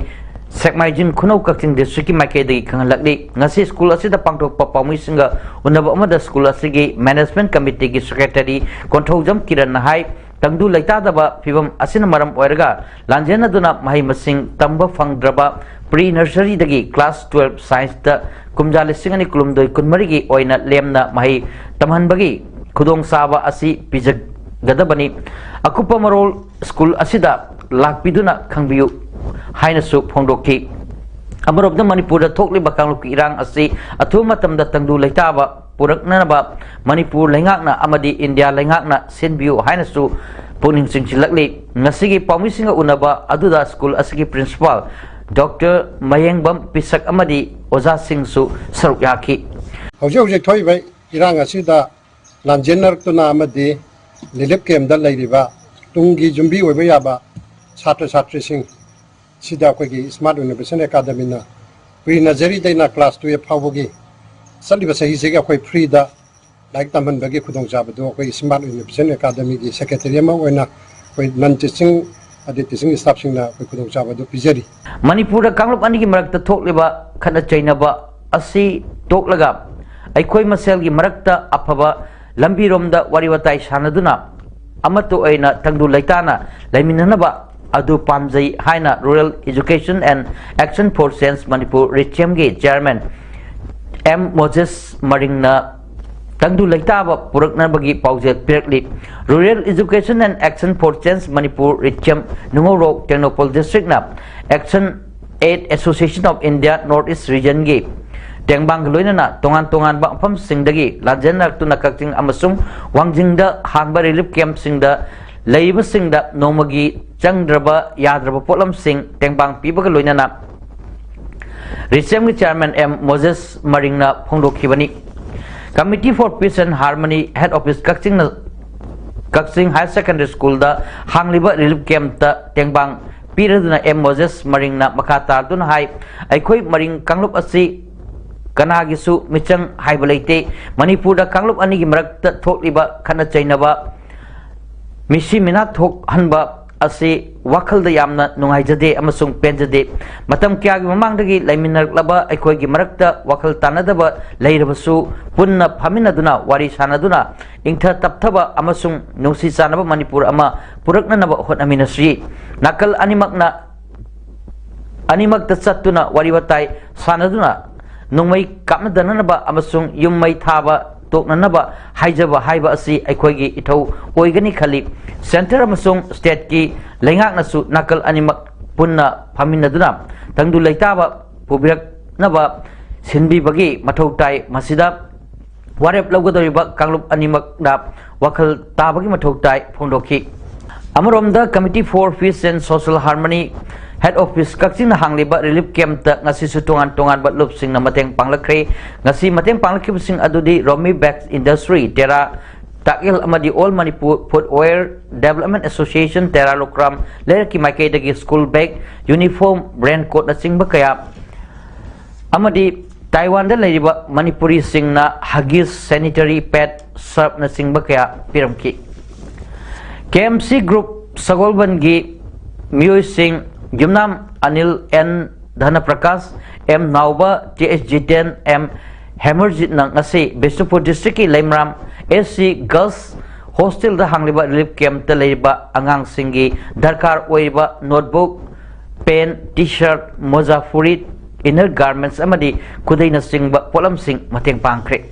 ꯁꯦꯛꯃꯥꯏꯖꯤꯡ ꯈꯨꯅꯧ ꯀꯛꯆꯤꯡ ꯗꯤꯁꯇ꯭ꯔꯤꯛꯀꯤ ꯃꯥꯏꯀꯩꯗꯒꯤ ꯈꯪꯍꯜꯂꯛꯂꯤ꯫ ꯉꯁꯤ ꯁ꯭ꯀꯨꯜ ꯑꯁꯤꯗ ꯄꯥꯡꯊꯣꯛꯄ ꯄꯥꯎꯃꯤꯁꯤꯡꯒ ꯎꯅꯕ ꯑꯃꯗ ꯁ꯭ꯀꯨꯜ ꯑꯁꯤꯒꯤ ꯃꯦꯅꯦꯖꯃꯦꯟꯠ ꯀꯃꯤꯇꯤꯒꯤ ꯁꯦꯀ꯭ꯔꯦꯇꯔꯤ ꯀꯣꯟꯊꯧꯖꯝ ꯀꯤꯔꯟꯅ ꯍꯥꯏ, ꯇꯪꯗꯨ ꯂꯩꯇꯥꯗꯕ ꯐꯤꯕꯝ ꯑꯁꯤꯅ ꯃꯔꯝ ꯑꯣꯏꯔꯒ ꯂꯥꯟꯖꯦꯟꯅꯗꯨꯅ ꯃꯍꯩ ꯃꯁꯤꯡ ꯇꯝꯕ ꯐꯪꯗ꯭ꯔꯕ ꯄ꯭ꯔꯤ ꯅꯔꯁꯔꯤꯗꯒꯤ ꯀ꯭ꯂꯥꯁ ꯇꯨꯋꯦꯜꯐ ꯁꯥꯏꯟꯁꯇ ꯀꯨꯝꯖꯥ ꯂꯤꯁꯤꯡ ꯑꯅꯤ ꯀꯨꯟꯍꯨꯝꯗꯣꯏ ꯀꯨꯟꯃꯔꯤꯒꯤ ꯑꯣꯏꯅ ꯂꯦꯝꯅ ꯃꯍꯩ ꯇꯝꯍꯟꯕꯒꯤ ꯈꯨꯗꯣꯡꯆꯥꯕ ꯑꯁꯤ ꯄꯤꯖꯒꯗꯕꯅꯤ꯫ ꯑꯀꯨꯞꯄ ꯃꯔꯣꯜ ꯁ꯭ꯀꯨꯜ ꯑꯁꯤꯗ ꯂꯥꯛꯄꯤꯗꯨꯅ ꯈꯪꯕꯤꯌꯨ ꯍꯥꯏꯅꯁꯨ ꯐꯣꯡꯗꯣꯛꯈꯤ꯫ ꯑꯃꯔꯣꯝꯗ ꯃꯅꯤꯄꯨꯔꯗ ꯊꯣꯛꯂꯤꯕ ꯀꯥꯡꯂꯨꯞꯀꯤ ꯏꯔꯥꯡ ꯑꯁꯤ ꯑꯊꯨꯕ ꯃꯇꯝꯗ ꯇꯪꯗꯨ ꯂꯩꯇꯥꯕ ꯄꯨꯔꯛꯅꯅꯕ ꯃꯅꯤꯄꯨꯔ ꯂꯩꯉꯥꯛꯅ ꯑꯃꯗꯤ ꯏꯟꯗꯤꯌꯥ ꯂꯩꯉꯥꯛꯅ ꯁꯤꯟꯕꯤꯌꯨ ꯍꯥꯏꯅꯁꯨ ꯄꯨꯛꯅꯤꯡ ꯆꯤꯡꯁꯤꯜꯂꯛꯂꯤ꯫ ꯉꯁꯤꯒꯤ ꯄꯥꯎꯃꯤꯁꯤꯡꯒ ꯎꯅꯕ ꯑꯗꯨꯗ ꯁ꯭ꯀꯨꯜ ꯑꯁꯤꯒꯤ ꯄ꯭ꯔꯤꯟꯁꯤꯄꯥꯜ ꯗꯣꯛꯇꯔ ꯃꯌꯦꯡꯕꯝ ꯄꯤꯁꯛ ꯑꯃꯗꯤ ꯑꯣꯖꯥꯁꯤꯡꯁꯨ ꯁꯔꯨꯛ ꯌꯥꯈꯤ꯫ ꯍꯧꯖꯤꯛ ꯍꯧꯖꯤꯛ ꯊꯣꯛꯏꯕ ꯏꯔꯥꯡ ꯑꯁꯤꯗ ꯂꯥꯟꯖꯦꯟꯅꯔꯛꯇꯨꯅ ꯑꯃꯗꯤ ꯔꯤꯂꯤꯐ ꯀꯦꯝꯗ ꯂꯩꯔꯤꯕ ꯇꯨꯡꯒꯤ ꯌꯨꯝꯕꯤ ꯑꯣꯏꯕ ꯌꯥꯕ ꯁꯥꯇ꯭ꯔ ꯁꯥꯇ꯭ꯔꯤꯁꯤꯡ ꯁꯤꯗ ꯑꯩꯈꯣꯏꯒꯤ ꯁ꯭ꯃꯥꯔꯠ ꯏꯅꯣꯚꯦꯁꯟ ꯑꯦꯀꯥꯗꯃꯤꯅ ꯄ꯭ꯔꯤ ꯅꯔꯖꯔꯤꯗꯩꯅ ꯀ꯭ꯂꯥꯁ ꯇꯨꯌꯦꯜꯐ ꯐꯥꯎꯕꯒꯤ ꯆꯠꯂꯤꯕ ꯆꯍꯤꯁꯤꯒꯤ ꯑꯩꯈꯣꯏ ꯐ꯭ꯔꯤꯗ ꯂꯥꯏꯔꯤꯛ ꯇꯝꯍꯟꯕꯒꯤ ꯈꯨꯗꯣꯡꯆꯥꯕꯗꯨ ꯑꯩꯈꯣꯏ ꯁ꯭ꯃꯥꯔꯠ ꯏꯅꯣꯚꯦꯁꯟ ꯑꯦꯀꯥꯗꯃꯤꯒꯤ ꯁꯦꯀ꯭ꯔꯦꯇꯔꯤ ꯑꯃ ꯑꯣꯏꯅ ꯑꯩꯈꯣꯏ ꯅꯟ ꯇꯤꯆꯤꯡ ꯑꯗꯩ ꯇꯤꯆꯤꯡ ꯁ꯭ꯇꯥꯐꯁꯤꯡꯅ ꯑꯩꯈꯣꯏ ꯈꯨꯗꯣꯡꯆꯥꯕꯗꯨ ꯄꯤꯖꯔꯤ꯫ ꯃꯅꯤꯄꯨꯔꯗ ꯀꯥꯡꯂꯨꯞ ꯑꯅꯤꯒꯤ ꯃꯔꯛꯇ ꯊꯣꯛꯂꯤꯕ ꯈꯠꯅ ꯆꯩꯅꯕ ꯑꯁꯤ ꯇꯣꯛꯂꯒ ꯑꯩꯈꯣꯏ ꯃꯁꯦꯜꯒꯤ ꯃꯔꯛꯇ ꯑꯐꯕ ꯂꯝꯕꯤꯔꯣꯝꯗ ꯋꯥꯔꯤ ꯋꯥꯇꯥꯏ ꯁꯥꯟꯅꯗꯨꯅ ꯑꯃꯠꯇ ꯑꯣꯏꯅ ꯇꯪꯗꯨ ꯂꯩꯇꯥꯅ ꯂꯩꯃꯤꯟꯅꯅꯕ ꯑꯗꯨ ꯄꯥꯝꯖꯩ ꯍꯥꯏꯅ Rural Education and Action for Change Manipur ꯔꯤꯆꯦꯝꯒꯤ ꯆꯤꯌꯥꯔꯃꯦꯟ ꯑꯦꯝ ꯃꯣꯖꯦꯁ ꯃꯔꯤꯡꯅ ꯇꯪꯗꯨ ꯂꯩꯇꯥꯕ ꯄꯨꯔꯛꯅꯕꯒꯤ ꯄꯥꯎꯖꯦꯜ ꯄꯤꯔꯛꯂꯤ꯫ Rural Education and Action for Change Manipur ꯔꯤꯆꯦꯝ ꯅꯨꯡꯉꯧꯔꯣꯛ Tengnoupal ꯗꯤꯁꯇ꯭ꯔꯤꯛꯅ Action Aid Association of India North East Regionꯒꯤ ꯇꯦꯡꯕꯥꯡꯒ ꯂꯣꯏꯅꯅ ꯇꯣꯉꯥꯟ ꯇꯣꯉꯥꯟꯕ ꯃꯐꯝꯁꯤꯡꯗꯒꯤ ꯂꯥꯟꯖꯦꯟꯅꯔꯛꯇꯨꯅ ꯀꯛꯆꯤꯡ ꯑꯃꯁꯨꯡ ꯋꯥꯡꯖꯤꯡꯗ ꯍꯥꯡꯕ ꯔꯤꯂꯤꯐ ꯀꯦꯝꯞꯁꯤꯡꯗ ꯂꯩꯔꯤꯕꯁꯤꯡꯗ ꯅꯣꯡꯃꯒꯤ ꯆꯪꯗ꯭ꯔꯕ ꯌꯥꯗ꯭ꯔꯕ ꯄꯣꯠꯂꯝꯁꯤꯡ ꯇꯦꯡꯕꯥꯡ ꯄꯤꯕꯒ ꯂꯣꯏꯅꯅ ꯔꯤꯆꯦꯝꯒꯤ ꯆꯤꯌꯥꯔꯃꯦꯟ ꯑꯦꯝ ꯃꯣꯖꯦꯁ ꯃꯔꯤꯡꯅ ꯐꯣꯡꯗꯣꯛꯈꯤꯕꯅꯤ꯫ Committee for Peace and Harmony Head Office ꯀꯛꯆꯤꯡꯅ ꯀꯛꯆꯤꯡ ꯍꯥꯌꯔ ꯁꯦꯀꯦꯟꯗꯔꯤ ꯁ꯭ꯀꯨꯜꯗ ꯍꯥꯡꯂꯤꯕ ꯔꯤꯂꯤꯐ ꯀꯦꯝꯞꯇ ꯇꯦꯡꯕꯥꯡ ꯄꯤꯔꯗꯨꯅ ꯑꯦꯝ ꯃꯣꯖꯦꯁ ꯃꯔꯤꯡꯅ ꯃꯈꯥ ꯇꯥꯗꯨꯅ ꯍꯥꯏ, ꯑꯩꯈꯣꯏ ꯃꯔꯤꯡ ꯀꯥꯡꯂꯨꯞ ꯑꯁꯤ ꯀꯅꯥꯒꯤꯁꯨ ꯃꯤꯆꯪ ꯍꯥꯏꯕ ꯂꯩꯇꯦ꯫ ꯃꯅꯤꯄꯨꯔꯗ ꯀꯥꯡꯂꯨꯞ ꯑꯅꯤꯒꯤ ꯃꯔꯛꯇ ꯊꯣꯛꯂꯤꯕ ꯈꯠꯅ ꯆꯩꯅꯕ, ꯃꯤꯁꯤ ꯃꯤꯅꯥ ꯊꯣꯛꯍꯟꯕ ꯑꯁꯤ ꯋꯥꯈꯜꯗ ꯌꯥꯝꯅ ꯅꯨꯡꯉꯥꯏꯖꯗꯦ ꯑꯃꯁꯨꯡ ꯄꯦꯟꯖꯗꯦ꯫ ꯃꯇꯝ ꯀꯌꯥꯒꯤ ꯃꯃꯥꯡꯗꯒꯤ ꯂꯩꯃꯤꯟꯅꯔꯛꯂꯕ ꯑꯩꯈꯣꯏꯒꯤ ꯃꯔꯛꯇ ꯋꯥꯈꯜ ꯇꯥꯅꯗꯕ ꯂꯩꯔꯕꯁꯨ, ꯄꯨꯟꯅ ꯐꯝꯃꯤꯟꯅꯗꯨꯅ ꯋꯥꯔꯤ ꯁꯥꯅꯗꯨꯅ ꯏꯪꯊ ꯇꯞꯊꯕ ꯑꯃꯁꯨꯡ ꯅꯨꯡꯁꯤ ꯆꯥꯟꯅꯕ ꯃꯅꯤꯄꯨꯔ ꯑꯃ ꯄꯨꯔꯛꯅꯅꯕ ꯍꯣꯠꯅꯃꯤꯟꯅꯁꯤ꯫ ꯅꯥꯀꯜ ꯑꯅꯤꯃꯛꯅ, ꯑꯅꯤꯃꯛꯇ ꯆꯠꯇꯨꯅ ꯋꯥꯔꯤ ꯋꯥꯇꯥꯏ ꯁꯥꯅꯗꯨꯅ ꯅꯣꯡꯃꯩ ꯀꯥꯞꯅꯗꯅꯅꯕ ꯑꯃꯁꯨꯡ ꯌꯨꯝ ꯃꯩ ꯊꯥꯕ ꯇꯣꯛꯅꯅꯕ ꯍꯥꯏꯖꯕ ꯍꯥꯏꯕ ꯑꯁꯤ ꯑꯩꯈꯣꯏꯒꯤ ꯏꯊꯧ ꯑꯣꯏꯒꯅꯤ ꯈꯜꯂꯤ꯫ ꯁꯦꯟꯇꯔ ꯑꯃꯁꯨꯡ ꯁ꯭ꯇꯦꯠꯀꯤ ꯂꯩꯉꯥꯛꯅꯁꯨ ꯅꯥꯀꯜ ꯑꯅꯤꯃꯛ ꯄꯨꯟꯅ ꯐꯝꯃꯤꯟꯅꯗꯨꯅ ꯇꯪꯗꯨ ꯂꯩꯇꯥꯕ ꯄꯨꯕꯤꯔꯛꯅꯕ ꯁꯤꯟꯕꯤꯕꯒꯤ ꯃꯊꯧ ꯇꯥꯏ꯫ ꯃꯁꯤꯗ ꯋꯥꯔꯦꯞ ꯂꯧꯒꯗꯧꯔꯤꯕ ꯀꯥꯡꯂꯨꯞ ꯑꯅꯤꯃꯛꯅ ꯋꯥꯈꯜ ꯇꯥꯕꯒꯤ ꯃꯊꯧ ꯇꯥꯏ ꯐꯣꯡꯗꯣꯛꯈꯤ꯫ ꯑꯃꯔꯣꯝꯗ Committee for Peace and Social Harmony Head Office ꯀꯛꯆꯤꯡꯅ ꯍꯥꯡꯂꯤꯕ relief camp ꯇ ꯉꯁꯤꯁꯨ ꯇꯣꯉꯥꯟ ꯇꯣꯉꯥꯟꯕ ꯂꯨꯞꯁꯤꯡꯅ ꯃꯇꯦꯡ ꯄꯥꯡꯂꯛꯈ꯭ꯔꯦ꯫ ꯉꯁꯤ ꯃꯇꯦꯡ ꯄꯥꯡꯂꯛꯈꯤꯕꯁꯤꯡ ꯑꯗꯨꯗꯤ Romi Bags Industry, ꯇꯦꯔꯥ ꯇꯥꯛꯌꯦꯜ ꯑꯃꯗꯤ All Manipur Footwear Development Association, ꯇꯦꯔꯥ ꯂꯨꯀ꯭ꯔꯥꯝ ꯂꯩꯔꯛꯀꯤ ꯃꯥꯏꯀꯩꯗꯒꯤ school bag, uniform, raincoat ꯅꯆꯤꯡꯕ ꯀꯌꯥ ꯑꯃꯗꯤ ꯇꯥꯏꯋꯥꯟꯗ ꯂꯩꯔꯤꯕ ꯃꯅꯤꯄꯨꯔꯤꯁꯤꯡꯅ Huggies, sanitary pad, surf ꯅꯆꯤꯡꯕ ꯀꯌꯥ ꯄꯤꯔꯝꯈꯤ꯫ K M C Group ꯁꯒꯣꯜꯕꯟꯒꯤ ꯃꯤꯑꯣꯏꯁꯤꯡ ꯌꯨꯝꯅꯥꯝ Anil, N ꯙꯅꯄ꯭ꯔꯀꯥꯁ, M ꯅꯥꯎꯕ, T H Jiten, M ꯍꯦꯃꯔꯖꯤꯠꯅ ꯉꯁꯤ ꯕꯤꯁꯅꯨꯄꯨꯔ district ꯀꯤ ꯂꯩꯃꯔꯥꯝ S C Girls Hostel ꯗ ꯍꯥꯡꯂꯤꯕ relief camp ꯇ ꯂꯩꯔꯤꯕ ꯑꯉꯥꯡꯁꯤꯡꯒꯤ ꯗꯔꯀꯥꯔ ꯑꯣꯏꯔꯤꯕ notebook, pen, T-shirt, ꯃꯣꯖꯥ, ꯐꯨꯔꯤꯠ, inner garments ꯑꯃꯗꯤ ꯈꯨꯗꯩꯅꯆꯤꯡꯕ ꯄꯣꯠꯂꯝꯁꯤꯡ ꯃꯇꯦꯡ ꯄꯥꯡꯈ꯭ꯔꯦ꯫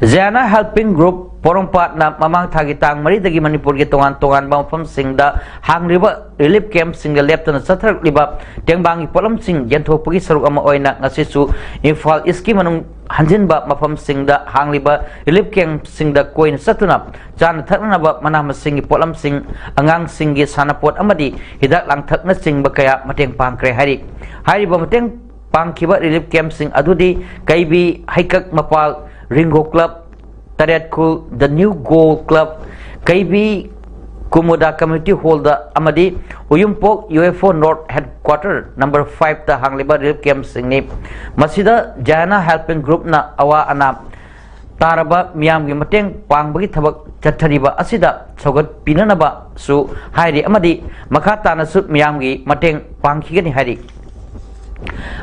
ꯖꯌꯥꯅ Helping Group ꯄꯣꯔꯣꯝꯄꯥꯠꯅ ꯃꯃꯥꯡ ꯊꯥꯒꯤ ꯇꯥꯡ ꯃꯔꯤꯗꯒꯤ ꯃꯅꯤꯄꯨꯔꯒꯤ ꯇꯣꯉꯥꯟ ꯇꯣꯉꯥꯟꯕ ꯃꯐꯝꯁꯤꯡꯗ ꯍꯥꯡꯂꯤꯕ relief camp ꯁꯤꯡꯗ ꯂꯦꯞꯇꯅ ꯆꯠꯊꯔꯛꯂꯤꯕ ꯇꯦꯡꯕꯥꯡꯒꯤ ꯄꯣꯠꯂꯝꯁꯤꯡ ꯌꯦꯟꯊꯣꯛꯄꯒꯤ ꯁꯔꯨꯛ ꯑꯃ ꯑꯣꯏꯅ ꯉꯁꯤꯁꯨ ꯏꯝꯐꯥꯜ East ꯀꯤ ꯃꯅꯨꯡ ꯍꯟꯖꯤꯟꯕ ꯃꯐꯝꯁꯤꯡꯗ ꯍꯥꯡꯂꯤꯕ relief camp ꯁꯤꯡꯗ ꯀꯣꯏꯅ ꯆꯠꯇꯨꯅ ꯆꯥꯅ ꯊꯛꯅꯅꯕ ꯃꯅꯥ ꯃꯁꯤꯡꯒꯤ ꯄꯣꯠꯂꯝꯁꯤꯡ, ꯑꯉꯥꯡꯁꯤꯡꯒꯤ ꯁꯥꯟꯅꯄꯣꯠ ꯑꯃꯗꯤ ꯍꯤꯗꯥꯛ ꯂꯥꯡꯊꯛꯅꯆꯤꯡꯕ ꯀꯌꯥ ꯃꯇꯦꯡ ꯄꯥꯡꯈ꯭ꯔꯦ ꯍꯥꯏꯔꯤ꯫ ꯍꯥꯏꯔꯤꯕ ꯃꯇꯦꯡ ꯄꯥꯡꯈꯤꯕ relief camp ꯁꯤꯡ ꯑꯗꯨꯗꯤ ꯀꯩꯕꯤ ꯍꯩꯀꯛ ꯃꯄꯥꯜ ꯔꯤꯡꯒꯣ club, ꯇꯔꯦꯠꯈꯨꯜ The New Goal Club, ꯀꯩꯕꯤ ꯀꯨꯃꯨꯗꯥ Community Hall ꯗ ꯑꯃꯗꯤ ꯎꯌꯨꯝꯄꯣꯛ U F O North Headquarter number five ꯇ ꯍꯥꯡꯂꯤꯕ relief camp ꯁꯤꯡꯅꯤ꯫ ꯃꯁꯤꯗ ꯖꯌꯥꯅ Helping Group ꯅ ꯑꯋꯥ ꯑꯅꯥ ꯇꯥꯔꯕ ꯃꯤꯌꯥꯝꯒꯤ ꯃꯇꯦꯡ ꯄꯥꯡꯕꯒꯤ ꯊꯕꯛ ꯆꯠꯊꯔꯤꯕ ꯑꯁꯤꯗ ꯁꯧꯒꯠꯄꯤꯅꯅꯕꯁꯨ ꯍꯥꯏꯔꯤ ꯑꯃꯗꯤ ꯃꯈꯥ ꯇꯥꯅꯁꯨ ꯃꯤꯌꯥꯝꯒꯤ ꯃꯇꯦꯡ ꯄꯥꯡꯈꯤꯒꯅꯤ ꯍꯥꯏꯔꯤ꯫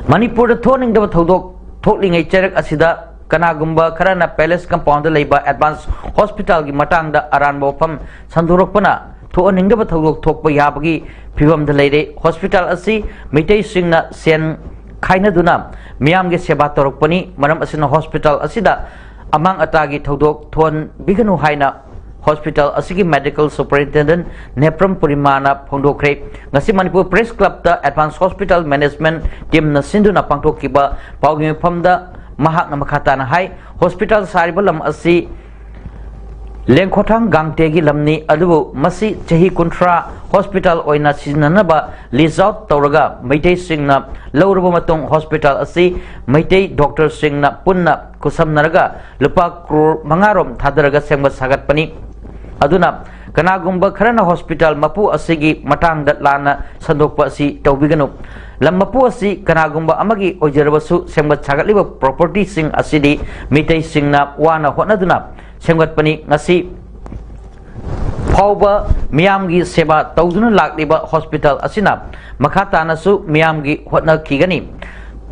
ꯃꯅꯤꯄꯨꯔꯗ ꯊꯣꯛꯍꯟꯅꯤꯡꯗꯕ ꯊꯧꯗꯣꯛ ꯊꯣꯛꯂꯤꯉꯩ ꯆꯩꯔꯛ ꯑꯁꯤꯗ ꯀꯅꯥꯒꯨꯝꯕ ꯈꯔꯅ Palace Compound ꯗ ꯂꯩꯕ Advance Hospital ꯒꯤ ꯃꯇꯥꯡꯗ ꯑꯔꯥꯟꯕ ꯋꯥꯐꯝ ꯁꯟꯗꯣꯔꯛꯄꯅ ꯊꯣꯛꯍꯟꯅꯤꯡꯗꯕ ꯊꯧꯗꯣꯛ ꯊꯣꯛꯄ ꯌꯥꯕꯒꯤ ꯐꯤꯕꯝꯗ ꯂꯩꯔꯦ꯫ Hospital ꯑꯁꯤ ꯃꯤꯇꯩꯁꯤꯡꯅ ꯁꯦꯟ ꯈꯥꯏꯅꯗꯨꯅ ꯃꯤꯌꯥꯝꯒꯤ ꯁꯦꯕꯥ ꯇꯧꯔꯛꯄꯅꯤ꯫ ꯃꯔꯝ ꯑꯁꯤꯅ hospital ꯑꯁꯤꯗ ꯑꯃꯥꯡ ꯑꯇꯥꯒꯤ ꯊꯧꯗꯣꯛ ꯊꯣꯛꯍꯟꯕꯤꯒꯅꯨ ꯍꯥꯏꯅ ꯍꯣꯁꯄꯤꯇꯥꯜ ꯑꯁꯤꯒꯤ ꯃꯦꯗꯤꯀꯦꯜ ꯁꯨꯄꯔꯤꯟꯇꯦꯟꯗꯦꯟꯠ ꯅꯦꯄ꯭ꯔꯝ ꯄꯨꯔꯤꯃꯥꯅ ꯐꯣꯡꯗꯣꯛꯈ꯭ꯔꯦ꯫ ꯉꯁꯤ ꯃꯅꯤꯄꯨꯔ ꯄ꯭ꯔꯦꯁ ꯀ꯭ꯂꯕꯇ ꯑꯦꯗꯚꯥꯟꯁ ꯍꯣꯁꯄꯤꯇꯥꯜ ꯃꯦꯅꯦꯖꯃꯦꯟꯠ ꯇꯤꯝꯅ ꯁꯤꯟꯗꯨꯅ ꯄꯥꯡꯊꯣꯛꯈꯤꯕ ꯄꯥꯎꯒꯤ ꯃꯤꯐꯝꯗ ꯃꯍꯥꯛꯅ ꯃꯈꯥ ꯇꯥꯅ ꯍꯥꯏ, ꯍꯣꯁꯄꯤꯇꯥꯜ ꯁꯥꯔꯤꯕ ꯂꯝ ꯑꯁꯤ ꯂꯦꯡꯈꯣꯊꯥꯡ ꯒꯥꯡꯇꯦꯒꯤ ꯂꯝꯅꯤ, ꯑꯗꯨꯕꯨ ꯃꯁꯤ ꯆꯍꯤ ꯀꯨꯟꯊ꯭ꯔꯥ ꯍꯣꯁꯄꯤꯇꯥꯜ ꯑꯣꯏꯅ ꯁꯤꯖꯤꯟꯅꯅꯕ ꯂꯤꯖ ꯑꯥꯎꯠ ꯇꯧꯔꯒ ꯃꯩꯇꯩꯁꯤꯡꯅ ꯂꯧꯔꯕ ꯃꯇꯨꯡ ꯍꯣꯁꯄꯤꯇꯥꯜ ꯑꯁꯤ ꯃꯩꯇꯩ ꯗꯣꯛꯇꯔꯁꯤꯡꯅ ꯄꯨꯟꯅ ꯈꯨꯠꯁꯝꯅꯔꯒ ꯂꯨꯄꯥ ꯀ꯭ꯔꯣꯔ ꯃꯉꯥ ꯔꯣꯝ ꯊꯥꯗꯔꯒ ꯁꯦꯝꯒꯠ ꯁꯥꯒꯠꯄꯅꯤ꯫ ꯑꯗꯨꯅ ꯀꯅꯥꯒꯨꯝꯕ ꯈꯔꯅ ꯍꯣꯁꯄꯤꯇꯥꯜ ꯃꯄꯨ ꯑꯁꯤꯒꯤ ꯃꯇꯥꯡꯗ ꯂꯥꯟꯅ ꯁꯟꯗꯣꯛꯄ ꯑꯁꯤ ꯇꯧꯕꯤꯒꯅꯨ꯫ ꯂꯝ ꯃꯄꯨ ꯑꯁꯤ ꯀꯅꯥꯒꯨꯝꯕ ꯑꯃꯒꯤ ꯑꯣꯏꯖꯔꯕꯁꯨ ꯁꯦꯝꯒꯠ ꯁꯥꯒꯠꯂꯤꯕ ꯄ꯭ꯔꯣꯄꯔꯇꯤꯁꯤꯡ ꯑꯁꯤꯗꯤ ꯃꯤꯇꯩꯁꯤꯡꯅ ꯋꯥꯅ ꯍꯣꯠꯅꯗꯨꯅ ꯁꯦꯝꯒꯠꯄꯅꯤ꯫ ꯉꯁꯤ ꯐꯥꯎꯕ ꯃꯤꯌꯥꯝꯒꯤ ꯁꯦꯕꯥ ꯇꯧꯗꯨꯅ ꯂꯥꯛꯂꯤꯕ ꯍꯣꯁꯄꯤꯇꯥꯜ ꯑꯁꯤꯅ ꯃꯈꯥ ꯇꯥꯅꯁꯨ ꯃꯤꯌꯥꯝꯒꯤ ꯍꯣꯠꯅꯈꯤꯒꯅꯤ꯫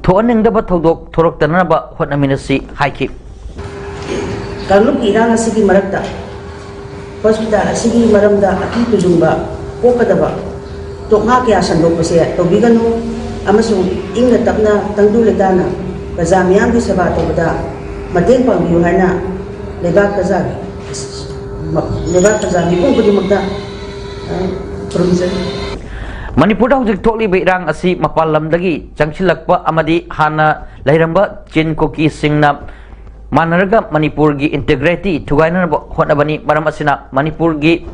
ꯊꯣꯛꯍꯟꯅꯤꯡꯗꯕ ꯊꯧꯗꯣꯛ ꯊꯣꯔꯛꯇꯅꯕ ꯍꯣꯠꯅꯃꯤꯟꯅꯁꯤ ꯍꯥꯏꯈꯤ꯫ ꯀꯥꯡꯂꯨꯞꯀꯤ ꯏꯔꯥꯡ ꯑꯁꯤꯒꯤ ꯃꯔꯛꯇ ꯍꯣꯁꯄꯤꯇꯥꯜ ꯑꯁꯤꯒꯤ ꯃꯔꯝꯗ ꯑꯀꯤ ꯇꯨꯖꯨꯡꯕ ꯄꯣꯛꯀꯗꯕ ꯇꯣꯛꯅꯥ ꯀꯌꯥ ꯁꯟꯗꯣꯛꯄꯁꯦ ꯇꯧꯕꯤꯒꯅꯨ ꯑꯃꯁꯨꯡ ꯏꯪꯅ ꯇꯞꯅ ꯇꯪꯗꯨ ꯂꯩꯇꯥꯅ ꯄ꯭ꯔꯖꯥ ꯃꯤꯌꯥꯝꯒꯤ ꯁꯦꯕꯥ ꯇꯧꯕꯗ ꯃꯇꯦꯡ ꯄꯥꯡꯕꯤꯌꯨ ꯍꯥꯏꯅ ꯂꯩꯕꯥꯛ ꯄ꯭ꯔꯖꯥꯒꯤ, ꯂꯩꯕꯥꯛ ꯄ꯭ꯔꯖꯥ ꯃꯤꯄꯨꯝ ꯈꯨꯗꯤꯡꯃꯛꯇ, ꯑ, ꯈꯨꯔꯨꯝꯖꯔꯤ꯫ ꯃꯅꯤꯄꯨꯔꯗ ꯍꯧꯖꯤꯛ ꯊꯣꯛꯂꯤꯕ ꯏꯔꯥꯡ ꯑꯁꯤ ꯃꯄꯥꯟ ꯂꯝꯗꯒꯤ ꯆꯪꯁꯤꯜꯂꯛꯄ ꯑꯃꯗꯤ ꯍꯥꯟꯅ ꯂꯩꯔꯝꯕ ꯆꯤꯟ ꯀꯨꯀꯤꯁꯤꯡꯅ ꯃꯥꯟꯅꯔꯒ ꯃꯅꯤꯄꯨꯔꯒꯤ ꯏꯟꯇꯤꯒ꯭ꯔꯤꯇꯤ ꯊꯨꯒꯥꯏꯅꯅꯕ ꯍꯣꯠꯅꯕꯅꯤ꯫ ꯃꯔꯝ ꯑꯁꯤꯅ ꯃꯅꯤꯄꯨꯔꯒꯤ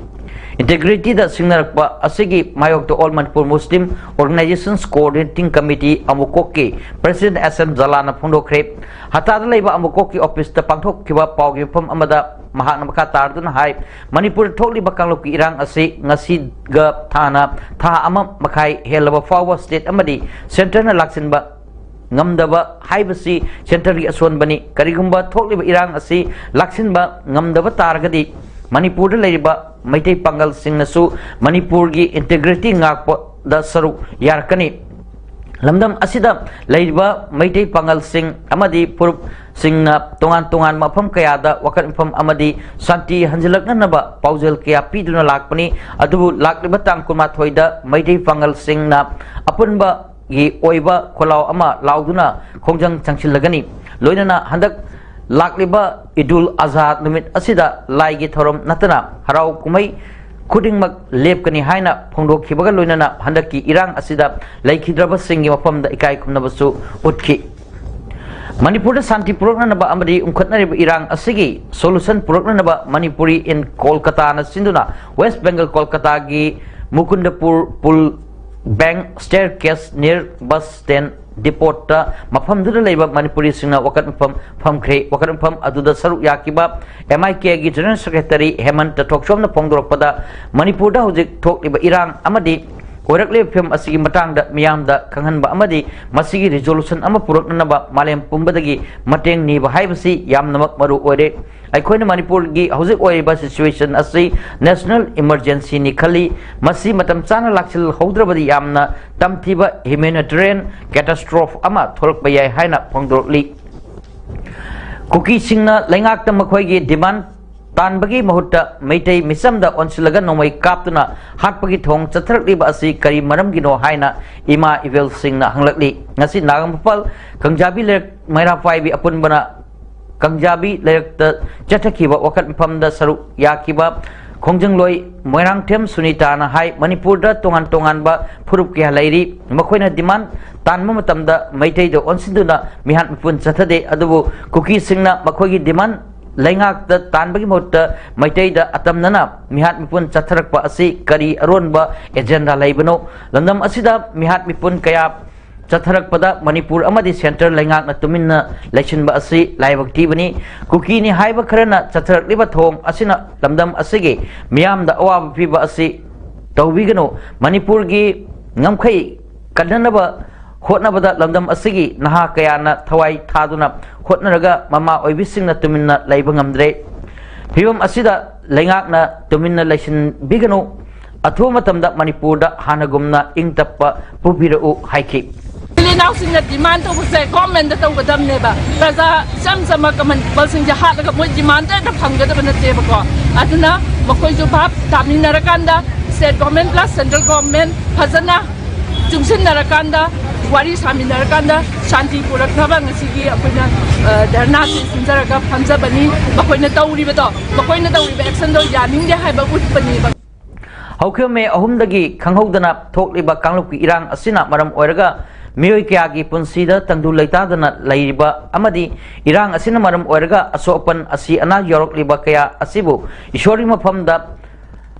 ꯏꯟꯇꯤꯒ꯭ꯔꯤꯇꯤꯗ ꯁꯤꯡꯅꯔꯛꯄ ꯑꯁꯤꯒꯤ ꯃꯥꯌꯣꯛꯇ All Manipur Muslim Organizations Coordinating Committee ꯑꯃꯨꯀꯣꯛꯀꯤ ꯄ꯭ꯔꯁꯤꯗꯦꯟꯠ ꯑꯦꯁ ꯑꯦꯝ ꯖꯂꯥꯅ ꯐꯣꯡꯗꯣꯛꯈ꯭ꯔꯦ꯫ ꯍꯇꯥꯗ ꯂꯩꯕ ꯑꯃꯨꯀꯣꯛꯀꯤ ꯑꯣꯐꯤꯁꯇ ꯄꯥꯡꯊꯣꯛꯈꯤꯕ ꯄꯥꯎꯒꯤ ꯃꯤꯐꯝ ꯑꯃꯗ ꯃꯍꯥꯛꯅ ꯃꯈꯥ ꯇꯥꯔꯗꯨꯅ ꯍꯥꯏ, ꯃꯅꯤꯄꯨꯔꯗ ꯊꯣꯛꯂꯤꯕ ꯀꯥꯡꯂꯨꯞꯀꯤ ꯏꯔꯥꯡ ꯑꯁꯤ ꯉꯁꯤꯒ ꯊꯥꯅ ꯊꯥ ꯑꯃ ꯃꯈꯥꯏ ꯍꯦꯜꯂꯕ ꯐꯥꯎꯕ ꯁ꯭ꯇꯦꯠ ꯑꯃꯗꯤ ꯁꯦꯟꯇꯔꯅ ꯂꯥꯛꯁꯤꯟꯕ ꯉꯝꯗꯕ ꯍꯥꯏꯕꯁꯤ ꯁꯦꯟꯇꯔꯒꯤ ꯑꯁꯣꯟꯕꯅꯤ꯫ ꯀꯔꯤꯒꯨꯝꯕ ꯊꯣꯛꯂꯤꯕ ꯏꯔꯥꯡ ꯑꯁꯤ ꯂꯥꯛꯁꯤꯟꯕ ꯉꯝꯗꯕ ꯇꯥꯔꯒꯗꯤ ꯃꯅꯤꯄꯨꯔꯗ ꯂꯩꯔꯤꯕ ꯃꯩꯇꯩ ꯄꯥꯡꯒꯜꯁꯤꯡꯅꯁꯨ ꯃꯅꯤꯄꯨꯔꯒꯤ ꯏꯟꯇꯤꯒ꯭ꯔꯤꯇꯤ ꯉꯥꯛꯄꯗ ꯁꯔꯨꯛ ꯌꯥꯔꯛꯀꯅꯤ꯫ ꯂꯝꯗꯝ ꯑꯁꯤꯗ ꯂꯩꯔꯤꯕ ꯃꯩꯇꯩ ꯄꯥꯡꯒꯜꯁꯤꯡ ꯑꯃꯗꯤ ꯐꯨꯔꯨꯞꯁꯤꯡꯅ ꯇꯣꯉꯥꯟ ꯇꯣꯉꯥꯟꯕ ꯃꯐꯝ ꯀꯌꯥꯗ ꯋꯥꯀꯠ ꯃꯤꯐꯝ ꯑꯃꯗꯤ ꯁꯥꯟꯇꯤ ꯍꯟꯖꯤꯜꯂꯛꯅꯅꯕ ꯄꯥꯎꯖꯦꯜ ꯀꯌꯥ ꯄꯤꯗꯨꯅ ꯂꯥꯛꯄꯅꯤ꯫ ꯑꯗꯨꯕꯨ ꯂꯥꯛꯂꯤꯕ ꯇꯥꯡ ꯀꯨꯟꯃꯥꯊꯣꯏꯗ ꯃꯩꯇꯩ ꯄꯥꯡꯒꯜꯁꯤꯡꯅ ꯑꯄꯨꯟꯕꯒꯤ ꯑꯣꯏꯕ ꯈꯣꯜꯂꯥꯎ ꯑꯃ ꯂꯥꯎꯗꯨꯅ ꯈꯣꯡꯖꯪ ꯆꯪꯁꯤꯜꯂꯒꯅꯤ꯫ ꯂꯣꯏꯅꯅ ꯍꯟꯗꯛ ꯂꯥꯛꯂꯤꯕ ꯏꯗꯨꯜ ꯑꯖꯍꯥ ꯅꯨꯃꯤꯠ ꯑꯁꯤꯗ ꯂꯥꯏꯒꯤ ꯊꯧꯔꯝ ꯅꯠꯇꯅ ꯍꯔꯥꯎ ꯀꯨꯝꯍꯩ ꯈꯨꯗꯤꯡꯃꯛ ꯂꯦꯞꯀꯅꯤ ꯍꯥꯏꯅ ꯐꯣꯡꯗꯣꯛꯈꯤꯕꯒ ꯂꯣꯏꯅꯅ ꯍꯟꯗꯛꯀꯤ ꯏꯔꯥꯡ ꯑꯁꯤꯗ ꯂꯩꯈꯤꯗ꯭ꯔꯕꯁꯤꯡꯒꯤ ꯃꯐꯝꯗ ꯏꯀꯥꯏ ꯈꯨꯝꯅꯕꯁꯨ ꯎꯠꯈꯤ꯫ ꯃꯅꯤꯄꯨꯔꯗ ꯁꯥꯟꯇꯤ ꯄꯨꯔꯛꯅꯅꯕ ꯑꯃꯗꯤ ꯎꯪꯈꯠꯅꯔꯤꯕ ꯏꯔꯥꯡ ꯑꯁꯤꯒꯤ solution ꯄꯨꯔꯛꯅꯅꯕ ꯃꯅꯤꯄꯨꯔꯤ in ꯀꯣꯜꯀꯇꯥꯅ ꯁꯤꯟꯗꯨꯅ West Bengal ꯀꯣꯜꯀꯇꯥꯒꯤ ꯃꯨꯀꯨꯟꯗꯄꯨꯔ ꯄꯨꯜ bank staircase near bus stand depotꯇ ꯃꯐꯝꯗꯨꯗ ꯂꯩꯕ ꯃꯅꯤꯄꯨꯔꯤꯁꯤꯡꯅ ꯋꯥꯀꯠ ꯃꯐꯝ ꯐꯝꯈ꯭ꯔꯦ꯫ ꯋꯥꯀꯠ ꯃꯐꯝ ꯑꯗꯨꯗ ꯁꯔꯨꯛ ꯌꯥꯈꯤꯕ MIKꯒꯤ General Secretary ꯍꯦꯃꯟꯇ ꯊꯣꯛꯆꯣꯝꯅ ꯐꯣꯡꯗꯣꯔꯛꯄꯗ, ꯃꯅꯤꯄꯨꯔꯗ ꯍꯧꯖꯤꯛ ꯊꯣꯛꯂꯤꯕ ꯏꯔꯥꯡ ꯑꯃꯗꯤ ꯑꯣꯏꯔꯛꯂꯤꯕ ꯐꯤꯕꯝ ꯑꯁꯤꯒꯤ ꯃꯇꯥꯡꯗ ꯃꯤꯌꯥꯝꯗ ꯈꯪꯍꯟꯕ ꯑꯃꯗꯤ ꯃꯁꯤꯒꯤ resolution ꯑꯃ ꯄꯨꯔꯛꯅꯅꯕ ꯃꯥꯂꯦꯝ ꯄꯨꯝꯕꯗꯒꯤ ꯃꯇꯦꯡ ꯅꯤꯕ ꯍꯥꯏꯕꯁꯤ ꯌꯥꯝꯅꯃꯛ ꯃꯔꯨ ꯑꯣꯏꯔꯦ꯫ ꯑꯩꯈꯣꯏꯅ ꯃꯅꯤꯄꯨꯔꯒꯤ ꯍꯧꯖꯤꯛ ꯑꯣꯏꯔꯤꯕ situation ꯑꯁꯤ national emergencyꯅꯤ ꯈꯜꯂꯤ꯫ ꯃꯁꯤ ꯃꯇꯝ ꯆꯥꯅ ꯂꯥꯛꯁꯤꯜꯍꯧꯗ꯭ꯔꯕꯗꯤ ꯌꯥꯝꯅ ꯇꯝꯊꯤꯕ humanitarian catastrophe ꯑꯃ ꯊꯣꯛꯂꯛꯄ ꯌꯥꯏ ꯍꯥꯏꯅ ꯐꯣꯡꯗꯣꯔꯛꯂꯤ꯫ ꯀꯨꯀꯤꯁꯤꯡꯅ ꯂꯩꯉꯥꯛꯇ ꯃꯈꯣꯏꯒꯤ demand ꯇꯥꯟꯕꯒꯤ ꯃꯍꯨꯠꯇ ꯃꯩꯇꯩ ꯃꯤꯆꯝꯗ ꯑꯣꯟꯁꯤꯜꯂꯒ ꯅꯣꯡꯃꯩ ꯀꯥꯞꯇꯨꯅ ꯍꯥꯠꯄꯒꯤ ꯊꯧꯑꯣꯡ ꯆꯠꯊꯔꯛꯂꯤꯕ ꯑꯁꯤ ꯀꯔꯤ ꯃꯔꯝꯒꯤꯅꯣ ꯍꯥꯏꯅ ꯏꯃꯥ ꯏꯕꯦꯜꯁꯤꯡꯅ ꯍꯪꯂꯛꯂꯤ꯫ ꯉꯁꯤ ꯅꯥꯒꯥꯃꯄꯥꯜ ꯀꯪꯖꯥꯕꯤ ꯂꯩꯔꯛ ꯃꯩꯔꯥ ꯄꯥꯏꯕꯤ ꯑꯄꯨꯟꯕꯅ ꯀꯪꯖꯥꯕꯤ ꯂꯩꯔꯛꯇ ꯆꯠꯊꯈꯤꯕ ꯋꯥꯀꯠ ꯃꯤꯐꯝꯗ ꯁꯔꯨꯛ ꯌꯥꯈꯤꯕ ꯈꯣꯡꯖꯪꯂꯣꯏ ꯃꯣꯏꯔꯥꯡꯊꯦꯝ ꯁꯨꯅꯤꯇꯥꯅ ꯍꯥꯏ, ꯃꯅꯤꯄꯨꯔꯗ ꯇꯣꯉꯥꯟ ꯇꯣꯉꯥꯟꯕ ꯐꯨꯔꯨꯞ ꯀꯌꯥ ꯂꯩꯔꯤ꯫ ꯃꯈꯣꯏꯅ demand ꯇꯥꯟꯕ ꯃꯇꯝꯗ ꯃꯩꯇꯩꯗ ꯑꯣꯟꯁꯤꯟꯗꯨꯅ ꯃꯤꯍꯥꯠ ꯃꯤꯄꯨꯟ ꯆꯠꯊꯗꯦ꯫ ꯑꯗꯨꯕꯨ ꯀꯨꯀꯤꯁꯤꯡꯅ ꯃꯈꯣꯏꯒꯤ demand ꯂꯩꯉꯥꯛꯇ ꯇꯥꯟꯕꯒꯤ ꯃꯍꯨꯠꯇ ꯃꯩꯇꯩꯗ ꯑꯇꯝꯅꯅ ꯃꯤꯍꯥꯠ ꯃꯤꯄꯨꯟ ꯆꯠꯊꯔꯛꯄ ꯑꯁꯤ ꯀꯔꯤ ꯑꯔꯣꯟꯕ agenda ꯂꯩꯕꯅꯣ? ꯂꯝꯗꯝ ꯑꯁꯤꯗ ꯃꯤꯍꯥꯠ ꯃꯤꯄꯨꯟ ꯀꯌꯥ ꯆꯠꯊꯔꯛꯄꯗ ꯃꯅꯤꯄꯨꯔ ꯑꯃꯗꯤ centre ꯂꯩꯉꯥꯛꯅ ꯇꯨꯃꯤꯟꯅ ꯂꯩꯁꯤꯟꯕ ꯑꯁꯤ ꯂꯥꯏꯕꯛ ꯊꯤꯕꯅꯤ꯫ ꯀꯨꯀꯤꯅꯤ ꯍꯥꯏꯕ ꯈꯔꯅ ꯆꯠꯊꯔꯛꯂꯤꯕ ꯊꯧꯑꯣꯡ ꯑꯁꯤꯅ ꯂꯝꯗꯝ ꯑꯁꯤꯒꯤ ꯃꯤꯌꯥꯝꯗ ꯑꯋꯥꯕ ꯄꯤꯕ ꯑꯁꯤ ꯇꯧꯕꯤꯒꯅꯨ꯫ ꯃꯅꯤꯄꯨꯔꯒꯤ ꯉꯝꯈꯩ ꯀꯟꯅꯅꯕ ꯍꯣꯠꯅꯕꯗ ꯂꯝꯗꯝ ꯑꯁꯤꯒꯤ ꯅꯍꯥ ꯀꯌꯥꯅ ꯊꯋꯥꯏ ꯊꯥꯗꯨꯅ ꯍꯣꯠꯅꯔꯒ ꯃꯃꯥ ꯑꯣꯏꯕꯤꯁꯤꯡꯅ ꯇꯨꯃꯤꯟꯅ ꯂꯩꯕ ꯉꯝꯗ꯭ꯔꯦ꯫ ꯐꯤꯕꯝ ꯑꯁꯤꯗ ꯂꯩꯉꯥꯛꯅ ꯇꯨꯃꯤꯟꯅ ꯂꯩꯁꯤꯟꯕꯤꯒꯅꯨ꯫ ꯑꯊꯨꯕ ꯃꯇꯝꯗ ꯃꯅꯤꯄꯨꯔꯗ ꯍꯥꯟꯅꯒꯨꯝꯅ ꯏꯪ ꯇꯞꯄ ꯄꯨꯕꯤꯔꯛꯎ ꯍꯥꯏꯈꯤ꯫ ꯏꯆꯤꯜ ꯏꯅꯥꯎꯁꯤꯡꯅ demand ꯇꯧꯕꯁꯦ governmentꯇ ꯇꯧꯒꯗꯕꯅꯦꯕ꯫ ꯄ꯭ꯔꯖꯥ ꯏꯆꯝ ꯆꯝꯕ common peopleꯁꯤꯡꯁꯦ ꯍꯥꯠꯂꯒ ꯃꯣꯏ demand ꯍꯦꯛꯇ ꯐꯪꯒꯗꯕ ꯅꯠꯇꯦꯕꯀꯣ꯫ ꯑꯗꯨꯅ ꯃꯈꯣꯏꯁꯨ ꯚꯥꯞ ꯇꯥꯃꯤꯟꯅꯔꯀꯥꯟꯗ state government plus central government ꯐꯖꯅ ꯆꯨꯡꯁꯤꯟꯅꯔꯀꯥꯟꯗ ꯋꯥꯔꯤ ꯁꯥꯃꯤꯟꯅꯔꯀꯥꯟꯗ ꯁꯥꯟꯇꯤ ꯄꯨꯔꯛꯅꯕ ꯉꯁꯤꯒꯤ ꯑꯩꯈꯣꯏꯅ, ꯑ, ꯙꯔꯅꯥꯁꯤ ꯁꯤꯟꯖꯔꯒ ꯐꯝꯖꯕꯅꯤ꯫ ꯃꯈꯣꯏꯅ ꯇꯧꯔꯤꯕꯗꯣ, ꯃꯈꯣꯏꯅ ꯇꯧꯔꯤꯕ actionꯗꯣ ꯌꯥꯅꯤꯡꯗꯦ ꯍꯥꯏꯕ ꯎꯠꯄꯅꯦꯕ꯫ ꯍꯧꯈꯤꯕ ꯃꯦ ꯑꯍꯨꯝꯗꯒꯤ ꯈꯪꯍꯧꯗꯅ ꯊꯣꯛꯂꯤꯕ ꯀꯥꯡꯂꯨꯞꯀꯤ ꯏꯔꯥꯡ ꯑꯁꯤꯅ ꯃꯔꯝ ꯑꯣꯏꯔꯒ ꯃꯤꯑꯣꯏ ꯀꯌꯥꯒꯤ ꯄꯨꯟꯁꯤꯗ ꯇꯪꯗꯨ ꯂꯩꯇꯥꯗꯅ ꯂꯩꯔꯤꯕ ꯑꯃꯗꯤ ꯏꯔꯥꯡ ꯑꯁꯤꯅ ꯃꯔꯝ ꯑꯣꯏꯔꯒ ꯑꯁꯣꯛ ꯑꯄꯟ, ꯑꯁꯤ ꯑꯅꯥ ꯌꯥꯎꯔꯛꯂꯤꯕ ꯀꯌꯥ ꯑꯁꯤꯕꯨ ꯏꯁꯣꯔꯒꯤ ꯃꯐꯝꯗ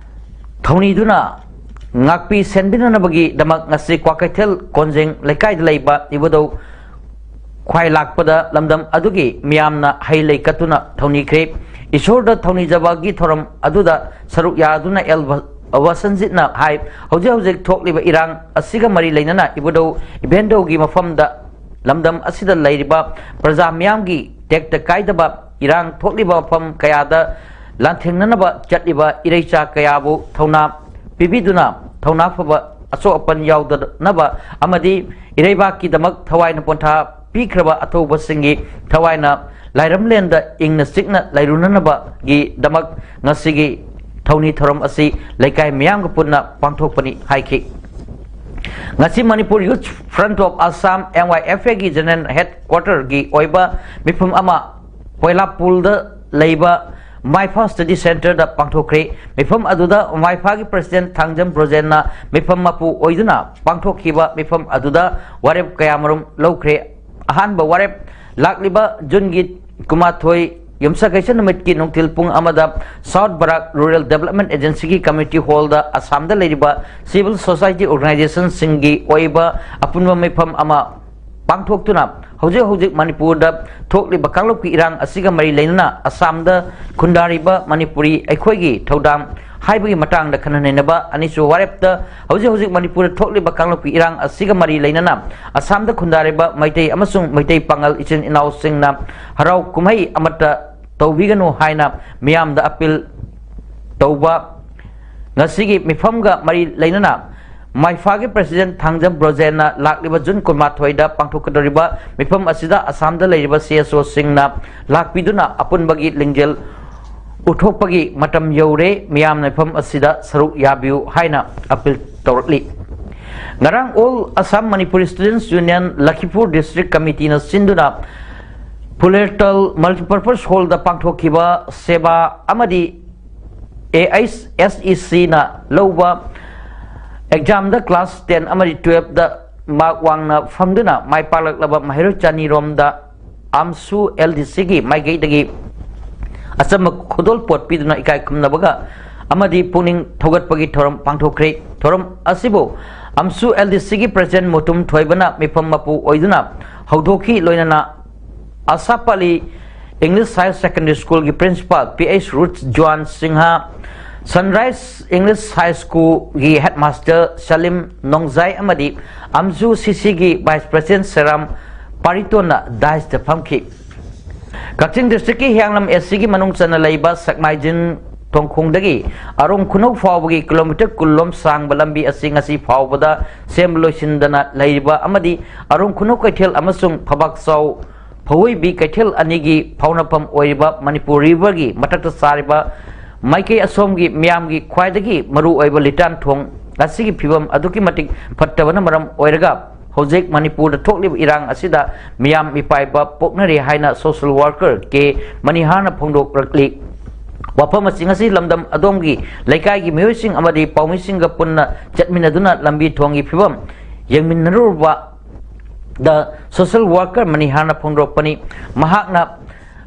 ꯊꯧꯅꯤꯗꯨꯅ ꯉꯥꯛꯄꯤ ꯁꯦꯟꯕꯤꯅꯅꯕꯒꯤꯗꯃꯛ ꯉꯁꯤ ꯀ꯭ꯋꯥꯀꯩꯊꯦꯜ ꯀꯣꯟꯖꯦꯡ ꯂꯩꯀꯥꯏꯗ ꯂꯩꯕ ꯏꯕꯨꯙꯧ ꯈ꯭ꯋꯥꯏ ꯂꯥꯛꯄꯗ ꯂꯝꯗꯝ ꯑꯗꯨꯒꯤ ꯃꯤꯌꯥꯝꯅ ꯍꯩ ꯂꯩ ꯀꯠꯇꯨꯅ ꯊꯧꯅꯤꯈ꯭ꯔꯦ꯫ ꯏꯁꯣꯔꯗ ꯊꯧꯅꯤꯖꯕꯒꯤ ꯊꯧꯔꯝ ꯑꯗꯨꯗ ꯁꯔꯨꯛ ꯌꯥꯗꯨꯅ ꯑꯦꯜ ꯋ-, ꯋꯥꯁꯟꯖꯤꯠꯅ ꯍꯥꯏ, ꯍꯧꯖꯤꯛ ꯍꯧꯖꯤꯛ ꯊꯣꯛꯂꯤꯕ ꯏꯔꯥꯡ ꯑꯁꯤꯒ ꯃꯔꯤ ꯂꯩꯅꯅ ꯏꯕꯨꯙꯧ ꯏꯕꯦꯟꯗꯧꯒꯤ ꯃꯐꯝꯗ ꯂꯝꯗꯝ ꯑꯁꯤꯗ ꯂꯩꯔꯤꯕ ꯄ꯭ꯔꯖꯥ ꯃꯤꯌꯥꯝꯒꯤ ꯇꯦꯛꯇ ꯀꯥꯏꯗꯕ ꯏꯔꯥꯡ ꯊꯣꯛꯂꯤꯕ ꯃꯐꯝ ꯀꯌꯥꯗ ꯂꯥꯟꯊꯦꯡꯅꯅꯕ ꯆꯠꯂꯤꯕ ꯏꯔꯩꯆꯥ ꯀꯌꯥꯕꯨ ꯊꯧꯅꯥ ꯄꯤꯕꯤꯗꯨꯅ ꯊꯧꯅꯥ ꯐꯕ ꯑꯁꯣꯛ ꯑꯄꯟ ꯌꯥꯎꯗꯅꯕ ꯑꯃꯗꯤ ꯏꯔꯩꯕꯥꯛꯀꯤꯗꯃꯛ ꯊꯋꯥꯏꯅ ꯄꯣꯟꯊꯥ ꯄꯤꯈ꯭ꯔꯕ ꯑꯊꯧꯕꯁꯤꯡꯒꯤ ꯊꯋꯥꯏꯅ ꯂꯥꯏꯔꯝꯂꯦꯟꯗ ꯏꯪꯅ ꯆꯤꯛꯅ ꯂꯩꯔꯨꯅꯅꯕꯒꯤꯗꯃꯛ ꯉꯁꯤꯒꯤ ꯊꯧꯅꯤ ꯊꯧꯔꯝ ꯑꯁꯤ ꯂꯩꯀꯥꯏ ꯃꯤꯌꯥꯝꯒ ꯄꯨꯟꯅ ꯄꯥꯡꯊꯣꯛꯄꯅꯤ ꯍꯥꯏꯈꯤ꯫ ꯉꯁꯤ Manipur Youth Front of Assam, M Y F A ꯒꯤ General Headquarter ꯒꯤ ꯑꯣꯏꯕ ꯃꯤꯐꯝ ꯑꯃ ꯄꯣꯏꯂꯥꯄꯨꯜꯗ ꯂꯩꯕ ꯃꯥꯏꯐꯥ Study Centre ꯗ ꯄꯥꯡꯊꯣꯛꯈ꯭ꯔꯦ꯫ ꯃꯤꯐꯝ ꯑꯗꯨꯗ ꯃꯥꯏꯐꯥꯒꯤ President ꯊꯥꯡꯖꯝ ꯕ꯭ꯔꯣꯖꯦꯟꯅ ꯃꯤꯐꯝ ꯃꯄꯨ ꯑꯣꯏꯗꯨꯅ ꯄꯥꯡꯊꯣꯛꯈꯤꯕ ꯃꯤꯐꯝ ꯑꯗꯨꯗ ꯋꯥꯔꯦꯞ ꯀꯌꯥꯃꯔꯨꯝ ꯂꯧꯈ꯭ꯔꯦ꯫ ꯑꯍꯥꯟꯕ ꯋꯥꯔꯦꯞ, ꯂꯥꯛꯂꯤꯕ ꯖꯨꯟꯒꯤ ꯀꯨꯟꯃꯥꯊꯣꯏ ꯌꯨꯝꯁꯀꯩꯁ ꯅꯨꯃꯤꯠꯀꯤ ꯅꯨꯡꯊꯤꯜ ꯄꯨꯡ ꯑꯃꯗ South Barak Rural Development Agency ꯒꯤ Community Hall ꯗ ꯑꯁꯥꯝꯗ ꯂꯩꯔꯤꯕ civil society organization ꯁꯤꯡꯒꯤ ꯑꯣꯏꯕ ꯑꯄꯨꯟꯕ ꯃꯤꯐꯝ ꯑꯃ ꯄꯥꯡꯊꯣꯛꯇꯨꯅ ꯍꯧꯖꯤꯛ ꯍꯧꯖꯤꯛ ꯃꯅꯤꯄꯨꯔꯗ ꯊꯣꯛꯂꯤꯕ ꯀꯥꯡꯂꯨꯞꯀꯤ ꯏꯔꯥꯡ ꯑꯁꯤꯒ ꯃꯔꯤ ꯂꯩꯅꯅ ꯑꯁꯥꯝꯗ ꯈꯨꯟꯗꯥꯔꯤꯕ ꯃꯅꯤꯄꯨꯔꯤ ꯑꯩꯈꯣꯏꯒꯤ ꯊꯧꯗꯥꯡ ꯍꯥꯏꯕꯒꯤ ꯃꯇꯥꯡꯗ ꯈꯟꯅ ꯅꯩꯅꯕ꯫ ꯑꯅꯤꯁꯨꯕ ꯋꯥꯔꯦꯞꯇ ꯍꯧꯖꯤꯛ ꯍꯧꯖꯤꯛ ꯃꯅꯤꯄꯨꯔꯗ ꯊꯣꯛꯂꯤꯕ ꯀꯥꯡꯂꯨꯞꯀꯤ ꯏꯔꯥꯡ ꯑꯁꯤꯒ ꯃꯔꯤ ꯂꯩꯅꯅ ꯑꯁꯥꯝꯗ ꯈꯨꯟꯗꯥꯔꯤꯕ ꯃꯩꯇꯩ ꯑꯃꯁꯨꯡ ꯃꯩꯇꯩ ꯄꯥꯉꯜ ꯏꯆꯤꯟ ꯏꯅꯥꯎꯁꯤꯡꯅ ꯍꯔꯥꯎ ꯀꯨꯝꯍꯩ ꯑꯃꯠꯇ ꯇꯧꯕꯤꯒꯅꯨ ꯍꯥꯏꯅ ꯃꯤꯌꯥꯝꯗ appeal ꯇꯧꯕ꯫ ꯉꯁꯤꯒꯤ ꯃꯤꯐꯝꯒ ꯃꯔꯤ ꯂꯩꯅꯅ ꯃꯥꯏꯐꯥꯒꯤ President ꯊꯥꯡꯖꯝ ꯕ꯭ꯔꯣꯖꯦꯟꯅ ꯂꯥꯛꯂꯤꯕ ꯖꯨꯟ ꯀꯨꯟꯃꯥꯊꯣꯏꯗ ꯄꯥꯡꯊꯣꯛꯀꯗꯧꯔꯤꯕ ꯃꯤꯐꯝ ꯑꯁꯤꯗ ꯑꯁꯥꯝꯗ ꯂꯩꯔꯤꯕ C S O ꯁꯤꯡꯅ ꯂꯥꯛꯄꯤꯗꯨꯅ ꯑꯄꯨꯟꯕꯒꯤ ꯂꯤꯡꯖꯦꯜ ꯎꯠꯊꯣꯛꯄꯒꯤ ꯃꯇꯝ ꯌꯧꯔꯦ, ꯃꯤꯌꯥꯝꯅ ꯃꯤꯐꯝ ꯑꯁꯤꯗ ꯁꯔꯨꯛ ꯌꯥꯕꯤꯌꯨ ꯍꯥꯏꯅ appeal ꯇꯧꯔꯛꯂꯤ꯫ ꯉꯔꯥꯡ All Assam Manipuri Students Union Lakhipur District Committeeꯅ ꯁꯤꯟꯗꯨꯅ Pulatal Multipurpose Hallꯗ ꯄꯥꯡꯊꯣꯛꯈꯤꯕ ꯁꯦꯕꯥ ꯑꯃꯗꯤ AISECꯅ ꯂꯧꯕ examꯗ class ten ꯑꯃꯗꯤ twelveꯇ mark ꯋꯥꯡꯅ ꯐꯪꯗꯨꯅ ꯃꯥꯏ ꯄꯥꯛꯂꯛꯂꯕ ꯃꯍꯩꯔꯣꯏ ꯆꯅꯤꯔꯣꯝꯗ AMSU LDCꯒꯤ ꯃꯥꯏꯀꯩꯗꯒꯤ ꯑꯆꯝꯕ ꯈꯨꯗꯣꯜ ꯄꯣꯠ ꯄꯤꯗꯨꯅ ꯏꯀꯥꯏ ꯈꯨꯝꯅꯕꯒ ꯑꯃꯗꯤ ꯄꯨꯛꯅꯤꯡ ꯊꯧꯒꯠꯄꯒꯤ ꯊꯧꯔꯝ ꯄꯥꯡꯊꯣꯛꯈ꯭ꯔꯦ꯫ ꯊꯧꯔꯝ ꯑꯁꯤꯕꯨ AMSU LDCꯒꯤ President ꯃꯨꯇꯨꯝ ꯊꯣꯏꯕꯅ ꯃꯤꯐꯝ ꯃꯄꯨ ꯑꯣꯏꯗꯨꯅ ꯍꯧꯗꯣꯛꯈꯤ꯫ ꯂꯣꯏꯅꯅ ꯑꯁꯥꯄꯥꯂꯤ English Higher Secondary Schoolꯒꯤ Principal Ph Ruchjuan Singha, Sunrise English High Schoolꯒꯤ Headmaster Salim Nongzai ꯑꯃꯗꯤ AMSU CCꯒꯤ Vice President ꯁꯦꯔꯥꯝ ꯄꯥꯔꯤꯇꯣꯟꯅ dais ꯐꯝꯈꯤ꯫ ꯀꯛꯆꯤꯡ Districtꯀꯤ ꯍꯤꯌꯥꯡꯂꯝ ACꯒꯤ ꯃꯅꯨꯡ ꯆꯟꯅ ꯂꯩꯕ ꯁꯛꯃꯥꯏꯖꯤꯡ ꯊꯣꯡꯈꯣꯡꯗꯒꯤ ꯑꯔꯣꯡ ꯈꯨꯅꯧ ꯐꯥꯎꯕꯒꯤ kilometre ꯀꯨꯟ ꯂꯣꯝ ꯁꯥꯡꯕ ꯂꯝꯕꯤ ꯑꯁꯤ ꯉꯁꯤ ꯐꯥꯎꯕꯗ ꯁꯦꯝ ꯂꯣꯏꯁꯤꯟꯗꯅ ꯂꯩꯔꯤꯕ ꯑꯃꯗꯤ ꯑꯔꯣꯡ ꯈꯨꯅꯧ ꯀꯩꯊꯦꯜ ꯑꯃꯁꯨꯡ ꯐꯕꯥꯛꯆꯥꯎ ꯐꯧꯋꯩꯕꯤ ꯀꯩꯊꯦꯜ ꯑꯅꯤꯒꯤ ꯐꯥꯎꯅꯐꯝ ꯑꯣꯏꯔꯤꯕ ꯃꯅꯤꯄꯨꯔ Riverꯒꯤ ꯃꯊꯛꯇ ꯁꯥꯔꯤꯕ ꯃꯥꯏꯀꯩ ꯑꯁꯣꯝꯒꯤ ꯃꯤꯌꯥꯝꯒꯤ ꯈ꯭ꯋꯥꯏꯗꯒꯤ ꯃꯔꯨꯑꯣꯏꯕ ꯂꯤꯇꯥꯟ ꯊꯣꯡ ꯑꯁꯤꯒꯤ ꯐꯤꯕꯝ ꯑꯗꯨꯛꯀꯤ ꯃꯇꯤꯛ ꯐꯠꯇꯕꯅ ꯃꯔꯝ ꯑꯣꯏꯔꯒ ꯍꯧꯖꯤꯛ ꯃꯅꯤꯄꯨꯔꯗ ꯊꯣꯛꯂꯤꯕ ꯏꯔꯥꯡ ꯑꯁꯤꯗ ꯃꯤꯌꯥꯝ ꯃꯤꯄꯥꯏꯕ ꯄꯣꯛꯅꯔꯤ ꯍꯥꯏꯅ social worker ꯀꯦ ꯃꯅꯤꯍꯥꯔꯅ ꯐꯣꯡꯗꯣꯛꯂꯛꯂꯤ꯫ ꯋꯥꯐꯝ ꯑꯁꯤ ꯉꯁꯤ ꯂꯝꯗꯝ ꯑꯗꯣꯝꯒꯤ ꯂꯩꯀꯥꯏꯒꯤ ꯃꯤꯑꯣꯏꯁꯤꯡ ꯑꯃꯗꯤ ꯄꯥꯎꯃꯤꯁꯤꯡꯒ ꯄꯨꯟꯅ ꯆꯠꯃꯤꯟꯅꯗꯨꯅ ꯂꯝꯕꯤ ꯊꯣꯡꯒꯤ ꯐꯤꯕꯝ ꯌꯦꯡꯃꯤꯟꯅꯔꯨꯕꯗ social worker ꯃꯅꯤꯍꯥꯔꯅ ꯐꯣꯡꯗꯣꯔꯛꯄꯅꯤ꯫ ꯃꯍꯥꯛꯅ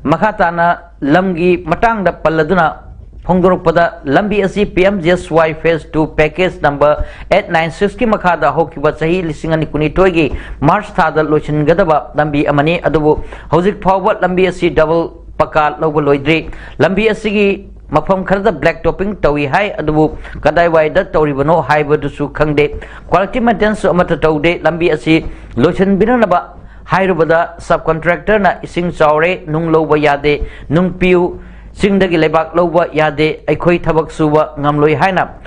ꯃꯈꯥ ꯇꯥꯅ ꯂꯝꯒꯤ ꯃꯇꯥꯡꯗ ꯄꯜꯂꯗꯨꯅ ꯐꯣꯡꯗꯣꯔꯛꯄꯗ, ꯂꯝꯕꯤ ꯑꯁꯤ PMGSY Phase two Package number eight nine sixꯀꯤ ꯃꯈꯥꯗ ꯍꯧꯈꯤꯕ ꯆꯍꯤ ꯂꯤꯁꯤꯡ ꯑꯅꯤ ꯀꯨꯟꯅꯤꯊꯣꯏꯒꯤ March ꯊꯥꯗ ꯂꯣꯏꯁꯤꯟꯒꯗꯕ ꯂꯝꯕꯤ ꯑꯃꯅꯤ꯫ ꯑꯗꯨꯕꯨ ꯍꯧꯖꯤꯛ ꯐꯥꯎꯕ ꯂꯝꯕꯤ ꯑꯁꯤ double ꯄꯀꯥ ꯂꯧꯕ ꯂꯣꯏꯗ꯭ꯔꯤ꯫ ꯂꯝꯕꯤ ꯑꯁꯤꯒꯤ ꯃꯐꯝ ꯈꯔꯗ black topping ꯇꯧꯏ ꯍꯥꯏ, ꯑꯗꯨꯕꯨ ꯀꯗꯥꯏꯋꯥꯏꯗ ꯇꯧꯔꯤꯕꯅꯣ ꯍꯥꯏꯕꯗꯨꯁꯨ ꯈꯪꯗꯦ꯫ Quality maintenanceꯁꯨ ꯑꯃꯠꯇ ꯇꯧꯗꯦ꯫ ꯂꯝꯕꯤ ꯑꯁꯤ ꯂꯣꯏꯁꯤꯟꯕꯤꯅꯅꯕ ꯍꯥꯏꯔꯨꯕꯗ sub contractorꯅ ꯏꯁꯤꯡ ꯆꯥꯎꯔꯦ, ꯅꯨꯡ ꯂꯧꯕ ꯌꯥꯗꯦ, ꯅꯨꯡ ꯄꯤꯌꯨ, ꯆꯤꯡꯗꯒꯤ ꯂꯩꯕꯥꯛ ꯂꯧꯕ ꯌꯥꯗꯦ, ꯑꯩꯈꯣꯏ ꯊꯕꯛ ꯁꯨꯕ ꯉꯝꯂꯣꯏ ꯍꯥꯏꯅ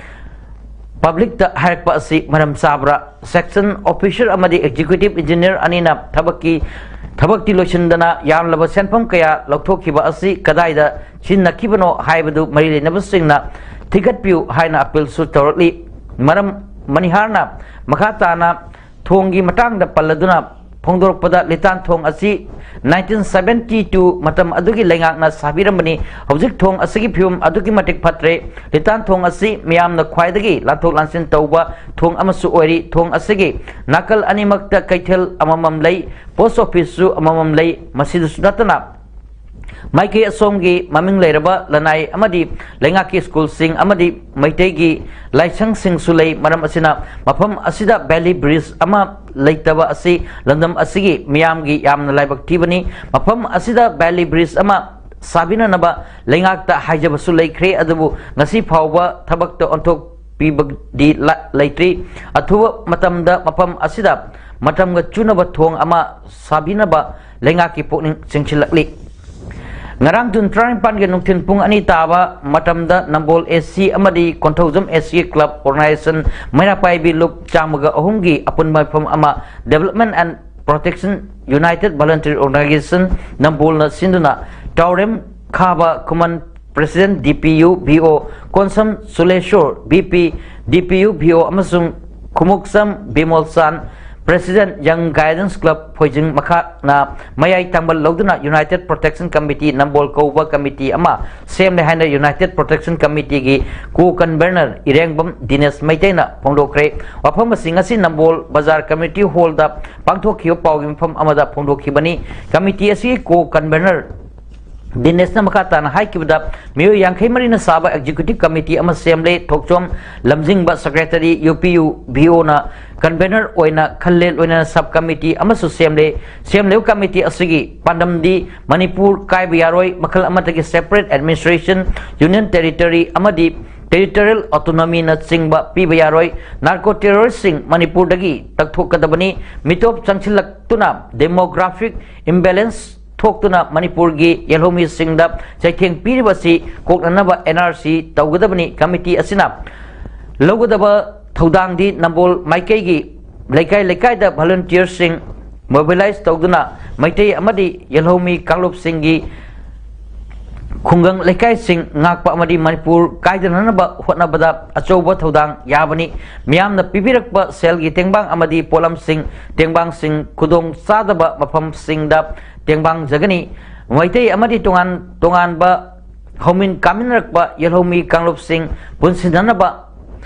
publicꯇ ꯍꯥꯏꯔꯛꯄ ꯑꯁꯤ ꯃꯔꯝ ꯆꯥꯕ꯭ꯔꯥ? Section officer ꯑꯃꯗꯤ executive engineer ꯑꯅꯤꯅ ꯊꯕꯛꯀꯤ, ꯊꯕꯛꯇꯤ ꯂꯣꯏꯁꯤꯟꯗꯅ ꯌꯥꯝꯂꯕ ꯁꯦꯟꯐꯝ ꯀꯌꯥ ꯂꯧꯊꯣꯛꯈꯤꯕ ꯑꯁꯤ ꯀꯗꯥꯏꯗ ꯁꯤꯖꯤꯟꯅꯈꯤꯕꯅꯣ ꯍꯥꯏꯕꯗꯨ ꯃꯔꯤ ꯂꯩꯅꯕꯁꯤꯡꯅ ꯊꯤꯒꯠꯄꯤꯌꯨ ꯍꯥꯏꯅ appealꯁꯨ ꯇꯧꯔꯛꯂꯤ꯫ ꯃꯔꯝ ꯃꯅꯤꯍꯥꯔꯅ ꯃꯈꯥ ꯇꯥꯅ ꯊꯣꯡꯒꯤ ꯃꯇꯥꯡꯗ ꯄꯜꯂꯗꯨꯅ ꯐꯣꯡꯗꯣꯔꯛꯄꯗ, ꯂꯤꯇꯥꯟ ꯊꯣꯡ ꯑꯁꯤ nineteen seventy two ꯃꯇꯝ ꯑꯗꯨꯒꯤ ꯂꯩꯉꯥꯛꯅ ꯁꯥꯕꯤꯔꯝꯕꯅꯤ꯫ ꯍꯧꯖꯤꯛ ꯊꯣꯡ ꯑꯁꯤꯒꯤ ꯐꯤꯕꯝ ꯑꯗꯨꯛꯀꯤ ꯃꯇꯤꯛ ꯐꯠꯇ꯭ꯔꯦ꯫ ꯂꯤꯇꯥꯟ ꯊꯣꯡ ꯑꯁꯤ ꯃꯤꯌꯥꯝꯅ ꯈ꯭ꯋꯥꯏꯗꯒꯤ ꯂꯥꯟꯊꯣꯛ ꯂꯥꯟꯁꯤꯟ ꯇꯧꯕ ꯊꯣꯡ ꯑꯃꯁꯨ ꯑꯣꯏꯔꯤ꯫ ꯊꯣꯡ ꯑꯁꯤꯒꯤ ꯅꯥꯀꯜ ꯑꯅꯤꯃꯛꯇ ꯀꯩꯊꯦꯜ ꯑꯃꯃꯝ ꯂꯩ, ꯄꯣꯁ ꯑꯣꯐꯤꯁꯁꯨ ꯑꯃꯃꯝ ꯂꯩ꯫ ꯃꯁꯤꯗꯁꯨ ꯅꯠꯇꯅ ꯃꯥꯏꯀꯩ ꯑꯁꯣꯝꯒꯤ ꯃꯃꯤꯡ ꯂꯩꯔꯕ ꯂꯅꯥꯏ ꯑꯃꯗꯤ ꯂꯩꯉꯥꯛꯀꯤ ꯁ꯭ꯀꯨꯜꯁꯤꯡ ꯑꯃꯗꯤ ꯃꯩꯇꯩꯒꯤ ꯂꯥꯏꯁꯪꯁꯤꯡꯁꯨ ꯂꯩ꯫ ꯃꯔꯝ ꯑꯁꯤꯅ ꯃꯐꯝ ꯑꯁꯤꯗ ꯕꯦꯂꯤ ꯕ꯭ꯔꯤꯖ ꯑꯃ ꯂꯩꯇꯕ ꯑꯁꯤ ꯂꯝꯗꯝ ꯑꯁꯤꯒꯤ ꯃꯤꯌꯥꯝꯒꯤ ꯌꯥꯝꯅ ꯂꯥꯏꯕꯛ ꯊꯤꯕꯅꯤ꯫ ꯃꯐꯝ ꯑꯁꯤꯗ ꯕꯦꯂꯤ ꯕ꯭ꯔꯤꯖ ꯑꯃ ꯁꯥꯕꯤꯅꯅꯕ ꯂꯩꯉꯥꯛꯇ ꯍꯥꯏꯖꯕꯁꯨ ꯂꯩꯈ꯭ꯔꯦ, ꯑꯗꯨꯕꯨ ꯉꯁꯤ ꯐꯥꯎꯕ ꯊꯕꯛꯇ ꯑꯣꯟꯊꯣꯛꯄꯤꯕꯗꯤ ꯂ-, ꯂꯩꯇ꯭ꯔꯤ꯫ ꯑꯊꯨꯕ ꯃꯇꯝꯗ ꯃꯐꯝ ꯑꯁꯤꯗ ꯃꯇꯝꯒ ꯆꯨꯅꯕ ꯊꯣꯡ ꯑꯃ ꯁꯥꯕꯤꯅꯕ ꯂꯩꯉꯥꯛꯀꯤ ꯄꯨꯛꯅꯤꯡ ꯆꯤꯡꯁꯤꯜꯂꯛꯂꯤ꯫ ꯉꯔꯥꯡ ꯖꯨꯟ ꯇꯔꯥꯅꯤꯄꯥꯟꯒꯤ ꯅꯨꯡꯊꯤꯜ ꯄꯨꯡ ꯑꯅꯤ ꯇꯥꯕ ꯃꯇꯝꯗ ꯅꯝꯕꯣꯜ ꯑꯦ ꯁꯤ ꯑꯃꯗꯤ ꯀꯣꯟꯊꯧꯖꯝ ꯑꯦ ꯁꯤ ꯀ꯭ꯂꯕ ꯑꯣꯔꯒꯅꯥꯏꯖꯦꯁꯟ ꯃꯩꯔꯥ ꯄꯥꯏꯕꯤ ꯂꯨꯞ ꯆꯥꯝꯃꯒ ꯑꯍꯨꯝꯒꯤ ꯑꯄꯨꯟꯕ ꯃꯤꯐꯝ ꯑꯃ Development and Protection United Volunteer Organization ꯅꯝꯕꯣꯜꯅ ꯁꯤꯟꯗꯨꯅ ꯇꯥꯎꯔꯦꯝ ꯈꯥꯕ ꯈꯨꯃꯟ, President D P U V O Konsam ꯁꯨꯂꯦꯁꯣꯔ, V P D P U V O ꯑꯃꯁꯨꯡ ꯈꯨꯃꯨꯛꯁꯝ ꯕꯤꯃꯣꯜꯆꯥꯟ, President Young Guidance Club ꯐꯣꯏꯖꯤꯡ ꯃꯈꯥꯅ ꯃꯌꯥꯏ ꯊꯪꯕ ꯂꯧꯗꯨꯅ United Protection Committee ꯅꯝꯕꯣꯜ ꯀꯧꯕ committee ꯑꯃ ꯁꯦꯝꯂꯦ ꯍꯥꯏꯅ United Protection Committeeꯒꯤ co-convener ꯏꯔꯦꯡꯕꯝ ꯗꯤꯅꯦꯁ ꯃꯩꯇꯩꯅ ꯐꯣꯡꯗꯣꯛꯈ꯭ꯔꯦ꯫ ꯋꯥꯐꯝ ꯑꯁꯤ ꯉꯁꯤ ꯅꯝꯕꯣꯜ ꯕꯖꯥꯔ community hallꯗ ꯄꯥꯡꯊꯣꯛꯈꯤꯕ ꯄꯥꯎꯒꯤ ꯃꯤꯐꯝ ꯑꯃꯗ ꯐꯣꯡꯗꯣꯛꯈꯤꯕꯅꯤ꯫ Committee ꯑꯁꯤꯒꯤ co-convener ꯗꯤꯅꯦꯁꯅ ꯃꯈꯥ ꯇꯥꯅ ꯍꯥꯏꯈꯤꯕꯗ, ꯃꯤꯑꯣꯏ ꯌꯥꯡꯈꯩ ꯃꯔꯤꯅ ꯁꯥꯕ executive committee ꯑꯃ ꯁꯦꯝꯂꯦ꯫ ꯊꯣꯛꯆꯣꯝ ꯂꯝꯖꯤꯡꯕ secretary, U P U V Oꯅ convener ꯑꯣꯏꯅ ꯈꯜꯂꯦ꯫ ꯂꯣꯏꯅꯅ sub committee ꯑꯃꯁꯨ ꯁꯦꯝꯂꯦ꯫ ꯁꯦꯝꯂꯤꯕ committee ꯑꯁꯤꯒꯤ ꯄꯥꯟꯗꯝꯗꯤ ꯃꯅꯤꯄꯨꯔ ꯀꯥꯏꯕ ꯌꯥꯔꯣꯏ, ꯃꯈꯜ ꯑꯃꯠꯇꯒꯤ separate administration, union territory ꯑꯃꯗꯤ territorial autonomyꯅꯆꯤꯡꯕ ꯄꯤꯕ ꯌꯥꯔꯣꯏ, narco terroristꯁꯤꯡ ꯃꯅꯤꯄꯨꯔꯗꯒꯤ ꯇꯛꯊꯣꯛꯀꯗꯕꯅꯤ, ꯃꯤꯇꯣꯞ ꯆꯪꯁꯤꯜꯂꯛꯇꯨꯅ demographic imbalance ꯊꯣꯛꯇꯨꯅ ꯃꯅꯤꯄꯨꯔꯒꯤ ꯌꯦꯜꯍꯧꯃꯤꯁꯤꯡꯗ ꯆꯩꯊꯦꯡ ꯄꯤꯔꯤꯕꯁꯤ ꯀꯣꯛꯅꯅꯕ N R C ꯇꯧꯒꯗꯕꯅꯤ꯫ Committee ꯑꯁꯤꯅ ꯂꯧꯒꯗꯕ ꯊꯧꯗꯥꯡꯗꯤ ꯅꯝꯕꯣꯜ ꯃꯥꯏꯀꯩꯒꯤ ꯂꯩꯀꯥꯏ ꯂꯩꯀꯥꯏꯗ volunteerꯁꯤꯡ mobilize ꯇꯧꯗꯨꯅ ꯃꯩꯇꯩ ꯑꯃꯗꯤ ꯌꯦꯜꯍꯧꯃꯤ ꯀꯥꯡꯂꯨꯞꯁꯤꯡꯒꯤ ꯈꯨꯡꯒꯪ ꯂꯩꯀꯥꯏꯁꯤꯡ ꯉꯥꯛꯄ ꯑꯃꯗꯤ ꯃꯅꯤꯄꯨꯔ ꯀꯥꯏꯗꯅꯅꯕ ꯍꯣꯠꯅꯕꯗ ꯑꯆꯧꯕ ꯊꯧꯗꯥꯡ ꯌꯥꯕꯅꯤ꯫ ꯃꯤꯌꯥꯝꯅ ꯄꯤꯕꯤꯔꯛꯄ ꯁꯦꯜꯒꯤ ꯇꯦꯡꯕꯥꯡ ꯑꯃꯗꯤ ꯄꯣꯠꯂꯝꯁꯤꯡ, ꯇꯦꯡꯕꯥꯡꯁꯤꯡ ꯈꯨꯗꯣꯡ ꯆꯥꯗꯕ ꯃꯐꯝꯁꯤꯡꯗ ꯇꯦꯡꯕꯥꯡꯖꯒꯅꯤ꯫ ꯃꯩꯇꯩ ꯑꯃꯗꯤ ꯇꯣꯉꯥꯟ ꯇꯣꯉꯥꯟꯕ ꯍꯧꯃꯤꯟ ꯀꯥꯃꯤꯟꯅꯔꯛꯄ ꯌꯦꯜꯍꯧꯃꯤ ꯀꯥꯡꯂꯨꯞꯁꯤꯡ ꯄꯨꯟꯁꯤꯟꯅꯅꯕ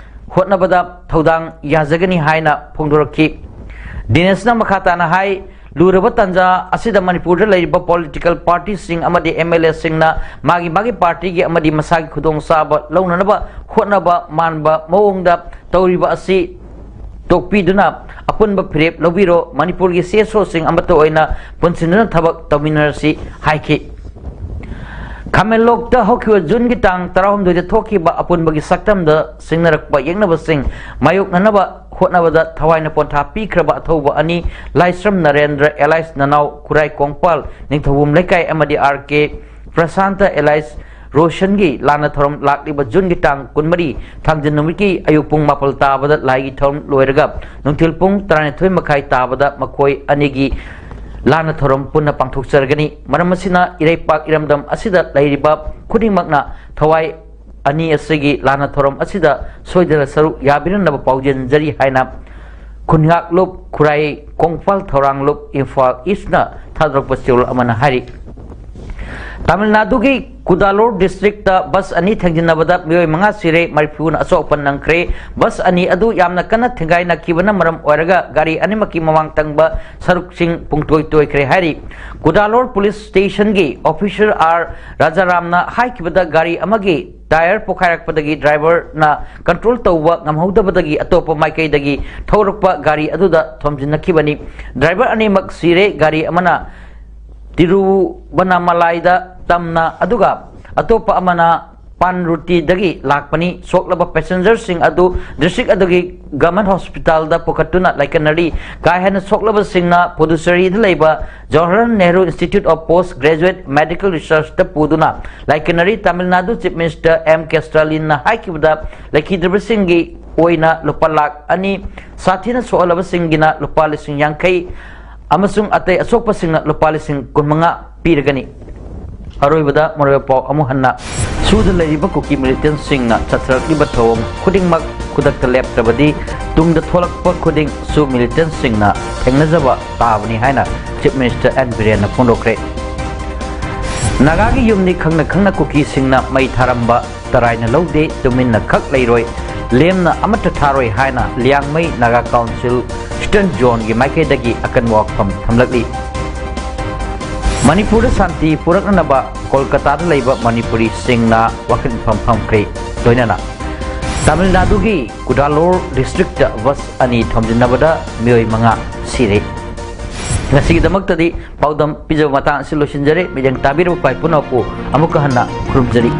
ꯍꯣꯠꯅꯕꯗ ꯊꯧꯗꯥꯡ ꯌꯥꯖꯒꯅꯤ ꯍꯥꯏꯅ ꯐꯣꯡꯗꯣꯔꯛꯈꯤ꯫ ꯗꯤꯅꯦꯁꯅ ꯃꯈꯥ ꯇꯥꯅ ꯍꯥꯏ, ꯂꯨꯔꯕ ꯇꯥꯟꯖꯥ ꯑꯁꯤꯗ ꯃꯅꯤꯄꯨꯔꯗ ꯂꯩꯔꯤꯕ ꯄꯣꯂꯤꯇꯤꯀꯦꯜ ꯄꯥꯔꯇꯤꯁꯤꯡ ꯑꯃꯗꯤ ꯑꯦꯝ ꯑꯦꯜ ꯑꯦꯁꯤꯡꯅ ꯃꯥꯒꯤ ꯃꯥꯒꯤ ꯄꯥꯔꯇꯤꯒꯤ ꯑꯃꯗꯤ ꯃꯁꯥꯒꯤ ꯈꯨꯗꯣꯡꯆꯥꯕ ꯂꯧꯅꯅꯕ ꯍꯣꯠꯅꯕ ꯃꯥꯟꯕ ꯃꯑꯣꯡꯗ ꯇꯧꯔꯤꯕ ꯑꯁꯤ ꯇꯣꯛꯄꯤꯗꯨꯅ ꯑꯄꯨꯟꯕ ꯐꯤꯔꯦꯞ ꯂꯧꯕꯤꯔꯣ꯫ ꯃꯅꯤꯄꯨꯔꯒꯤ ꯁꯤ ꯑꯦꯁ ꯑꯣꯁꯤꯡ ꯑꯃꯠꯇ ꯑꯣꯏꯅ ꯄꯨꯟꯁꯤꯟꯗꯨꯅ ꯊꯕꯛ ꯇꯧꯃꯤꯟꯅꯔꯁꯤ ꯍꯥꯏꯈꯤ꯫ ꯈꯥꯃꯦꯟꯂꯣꯛꯇ ꯍꯧꯈꯤꯕ ꯖꯨꯟꯒꯤ ꯇꯥꯡ ꯇꯔꯥꯍꯨꯝꯗꯣꯏꯗ ꯊꯣꯛꯈꯤꯕ ꯑꯄꯨꯟꯕꯒꯤ ꯁꯛꯇꯝꯗ ꯁꯤꯡꯅꯔꯛꯄ ꯌꯦꯛꯅꯕꯁꯤꯡ ꯃꯥꯌꯣꯛꯅꯅꯕ ꯍꯣꯠꯅꯕꯗ ꯊꯋꯥꯏꯅ ꯄꯣꯟꯊꯥ ꯄꯤꯈ꯭ꯔꯕ ꯑꯊꯧꯕ ꯑꯅꯤ, ꯂꯥꯏꯁ꯭ꯔꯝ ꯅꯔꯦꯟꯗ꯭ꯔ ꯑꯦꯂꯥꯏꯁ ꯅꯅꯥꯎ ꯈꯨꯔꯥꯏ ꯀꯣꯡꯄꯥꯜ ꯅꯤꯡꯊꯧꯕꯨꯝ ꯂꯩꯀꯥꯏ ꯑꯃꯗꯤ ꯑꯥꯔ ꯀꯦ ꯄ꯭ꯔꯁꯥꯟꯇ ꯑꯦꯂꯥꯏꯁ ꯔꯣꯁꯟꯒꯤ ꯂꯥꯟꯅ ꯊꯧꯔꯝ ꯂꯥꯛꯂꯤꯕ ꯖꯨꯟꯒꯤ ꯇꯥꯡ ꯀꯨꯟꯃꯔꯤ, ꯊꯥꯡꯖ ꯅꯨꯃꯤꯠꯀꯤ ꯑꯌꯨꯛ ꯄꯨꯡ ꯃꯥꯄꯜ ꯇꯥꯕꯗ ꯂꯥꯏꯒꯤ ꯊꯧꯔꯝ ꯂꯣꯏꯔꯒ ꯅꯨꯡꯊꯤꯜ ꯄꯨꯡ ꯇꯔꯥꯅꯤꯊꯣꯏ ꯃꯈꯥꯏ ꯇꯥꯕꯗ ꯃꯈꯣꯏ ꯑꯅꯤꯒꯤ ꯂꯥꯟꯅ ꯊꯧꯔꯝ ꯄꯨꯟꯅ ꯄꯥꯡꯊꯣꯛꯆꯔꯒꯅꯤ꯫ ꯃꯔꯝ ꯑꯁꯤꯅ ꯏꯔꯩꯄꯥꯛ ꯏꯔꯝꯗꯝ ꯑꯁꯤꯗ ꯂꯩꯔꯤꯕ ꯈꯨꯗꯤꯡꯃꯛꯅ ꯊꯋꯥꯏ ꯑꯅꯤ ꯑꯁꯤꯒꯤ ꯂꯥꯟꯅ ꯊꯧꯔꯝ ꯑꯁꯤꯗ ꯁꯣꯏꯗꯅ ꯁꯔꯨꯛ ꯌꯥꯕꯤꯔꯅꯕ ꯄꯥꯎꯖꯦꯜꯖꯔꯤ ꯍꯥꯏꯅ ꯈꯨꯟꯉꯥꯛꯂꯨꯞ ꯈꯨꯔꯥꯏ ꯀꯣꯡꯄꯥꯜ ꯊꯧꯔꯥꯡꯂꯨꯞ ꯏꯝꯐꯥꯜ ꯏꯁꯅ ꯊꯥꯗꯣꯔꯛꯄ ꯆꯦꯔꯣꯜ ꯑꯃꯅ ꯍꯥꯏꯔꯤ꯫ ꯇꯥꯃꯤꯜ ꯅꯥꯗꯨꯒꯤ ꯀꯨꯗꯥꯂꯣꯔ ꯗꯤꯁꯇ꯭ꯔꯤꯛꯇ ꯕꯁ ꯑꯅꯤ ꯊꯦꯡꯖꯤꯟꯅꯕꯗ ꯃꯤꯑꯣꯏ ꯃꯉꯥ ꯁꯤꯔꯦ, ꯃꯔꯤꯐꯨꯅ ꯑꯁꯣꯛ ꯑꯄꯟ ꯅꯪꯈ꯭ꯔꯦ꯫ ꯕꯁ ꯑꯅꯤ ꯑꯗꯨ ꯌꯥꯝꯅ ꯀꯟꯅ ꯊꯦꯡꯒꯥꯏꯅꯈꯤꯕꯅ ꯃꯔꯝ ꯑꯣꯏꯔꯒ ꯒꯥꯔꯤ ꯑꯅꯤꯃꯛꯀꯤ ꯃꯃꯥꯡ ꯊꯪꯕ ꯁꯔꯨꯛꯁꯤꯡ ꯄꯨꯡꯇꯣꯏ ꯇꯣꯏꯈ꯭ꯔꯦ ꯍꯥꯏꯔꯤ꯫ ꯀꯨꯗꯥꯂꯣꯔ ꯄꯨꯂꯤꯁ ꯁ꯭ꯇꯦꯁꯟꯒꯤ ꯑꯣꯐꯤꯁꯔ ꯑꯥꯔ ꯔꯥꯖꯥꯔꯥꯝꯅ ꯍꯥꯏꯈꯤꯕꯗ ꯒꯥꯔꯤ ꯑꯃꯒꯤ ꯇꯥꯌꯔ ꯄꯣꯈꯥꯏꯔꯛꯄꯗꯒꯤ ꯗ꯭ꯔꯥꯏꯚꯔꯅ ꯀꯟꯇ꯭ꯔꯣꯜ ꯇꯧꯕ ꯉꯝꯍꯧꯗꯕꯗꯒꯤ ꯑꯇꯣꯞꯄ ꯃꯥꯏꯀꯩꯗꯒꯤ ꯊꯧꯔꯛꯄ ꯒꯥꯔꯤ ꯑꯗꯨꯗ ꯊꯣꯝꯖꯤꯟꯅꯈꯤꯕꯅꯤ꯫ ꯗ꯭ꯔꯥꯏꯚꯔ ꯑꯅꯤꯃꯛ ꯁꯤꯔꯦ꯫ ꯒꯥꯔꯤ ꯑꯃꯅ ꯇꯤꯔꯨꯕꯅꯥꯃꯂꯥꯏꯗ ꯇꯝꯅ ꯑꯗꯨꯒ ꯑꯇꯣꯞꯄ ꯑꯃꯅ ꯄꯥꯟꯔꯨꯇꯤꯗꯒꯤ ꯂꯥꯛꯄꯅꯤ꯫ ꯁꯣꯛꯂꯕ ꯄꯦꯁꯦꯟꯖꯔꯁꯤꯡ ꯑꯗꯨ ꯗꯤꯁꯇ꯭ꯔꯤꯛ ꯑꯗꯨꯒꯤ ꯒꯚꯔꯟꯃꯦꯟꯠ ꯍꯣꯁꯄꯤꯇꯥꯜꯗ ꯄꯨꯈꯠꯇꯨꯅ ꯂꯥꯏꯀꯠꯅꯔꯤ꯫ ꯀꯥ ꯍꯦꯟꯅ ꯁꯣꯛꯂꯕꯁꯤꯡꯅ ꯄꯨꯗꯨꯆꯦꯔꯤꯗ ꯂꯩꯕ Jawaharlal Nehru institute of post graduate medical ꯔꯤꯁꯔꯆꯇ ꯄꯨꯗꯨꯅ ꯂꯥꯏꯀꯠꯅꯔꯤ꯫ Tamil Nadu chief minister M K ꯁ꯭ꯇꯥꯂꯤꯟꯅ ꯍꯥꯏꯈꯤꯕꯗ, ꯂꯩꯈꯤꯗ꯭ꯔꯕꯁꯤꯡꯒꯤ ꯑꯣꯏꯅ ꯂꯨꯄꯥ ꯂꯥꯈ ꯑꯅꯤ, ꯁꯥꯊꯤꯅ ꯁꯣꯛꯍꯜꯂꯕꯁꯤꯡꯒꯤꯅ ꯂꯨꯄꯥ ꯂꯤꯁꯤꯡ ꯌꯥꯡꯈꯩ ꯑꯃꯁꯨꯡ ꯑꯇꯩ ꯑꯁꯣꯛꯄꯁꯤꯡꯅ ꯂꯨꯄꯥ ꯂꯤꯁꯤꯡ ꯀꯨꯟꯃꯉꯥ ꯄꯤꯔꯒꯅꯤ꯫ ꯑꯔꯣꯏꯕꯗ ꯃꯔꯨꯑꯣꯏꯕ ꯄꯥꯎ ꯑꯃꯨꯛ ꯍꯟꯅ, ꯁꯨꯗ ꯂꯩꯔꯤꯕ ꯀꯨꯀꯤ ꯃꯤꯂꯤꯇꯦꯟꯁꯤꯡꯅ ꯆꯠꯊꯔꯛꯂꯤꯕ ꯊꯧꯑꯣꯡ ꯈꯨꯗꯤꯡꯃꯛ ꯈꯨꯗꯛꯇ ꯂꯦꯞꯇ꯭ꯔꯕꯗꯤ ꯇꯨꯡꯗ ꯊꯣꯛꯂꯛꯄ ꯈꯨꯗꯤꯡ ꯁꯨ ꯃꯤꯂꯤꯇꯦꯟꯁꯤꯡꯅ ꯊꯦꯡꯅꯖꯕ ꯇꯥꯕꯅꯤ ꯍꯥꯏꯅ ꯆꯤꯐ ꯃꯤꯅꯤꯁꯇꯔ ꯑꯦꯟ ꯕꯤꯔꯦꯟꯅ ꯐꯣꯡꯗꯣꯛꯈ꯭ꯔꯦ꯫ ꯅꯥꯒꯥꯒꯤ ꯌꯨꯝꯅꯤ ꯈꯪꯅ ꯈꯪꯅ ꯀꯨꯀꯤꯁꯤꯡꯅ ꯃꯩ ꯊꯥꯔꯝꯕ ꯇꯔꯥꯏꯅ ꯂꯧꯗꯦ, ꯇꯨꯃꯤꯟꯅ ꯈꯛ ꯂꯩꯔꯣꯏ, ꯂꯦꯝꯅ ꯑꯃꯠꯇ ꯊꯥꯔꯣꯏ ꯍꯥꯏꯅ ꯂꯤꯌꯥꯡꯃꯩ ꯅꯥꯒꯥ ꯀꯥꯎꯟꯁꯤꯜ ꯏꯁꯇꯔꯟ ꯖꯣꯟꯒꯤ ꯃꯥꯏꯀꯩꯗꯒꯤ ꯑꯀꯟꯕ ꯋꯥꯐꯝ ꯊꯝꯂꯛꯂꯤ꯫ ꯃꯅꯤꯄꯨꯔꯗ ꯁꯥꯟꯇꯤ ꯄꯨꯔꯛꯅꯅꯕ ꯀꯣꯜꯀꯇꯥꯗ ꯂꯩꯕ ꯃꯅꯤꯄꯨꯔꯤꯁꯤꯡꯅ ꯋꯥꯈꯜ ꯃꯤꯐꯝ ꯐꯝꯈ꯭ꯔꯦ꯫ ꯂꯣꯏꯅꯅ ꯇꯥꯃꯤꯜ ꯅꯥꯗꯨꯒꯤ ꯀꯨꯗꯥꯂꯣꯔ ꯗꯤꯁꯇ꯭ꯔꯤꯛꯇ ꯕꯁ ꯑꯅꯤ ꯊꯣꯝꯖꯤꯟꯅꯕꯗ ꯃꯤꯑꯣꯏ ꯃꯉꯥ ꯁꯤꯔꯦ꯫ ꯉꯁꯤꯒꯤꯗꯃꯛꯇꯗꯤ ꯄꯥꯎꯗꯝ ꯄꯤꯖꯕ ꯃꯇꯥꯡ ꯑꯁꯤ ꯂꯣꯏꯁꯤꯟꯖꯔꯦ꯫ ꯃꯤꯠꯌꯦꯡ ꯇꯥꯕꯤꯔꯕ ꯈ꯭ꯋꯥꯏ ꯄꯨꯝꯅꯃꯛꯄꯨ ꯑꯃꯨꯛꯀ ꯍꯟꯅ ꯈꯨꯔꯨꯝꯖꯔꯤ꯫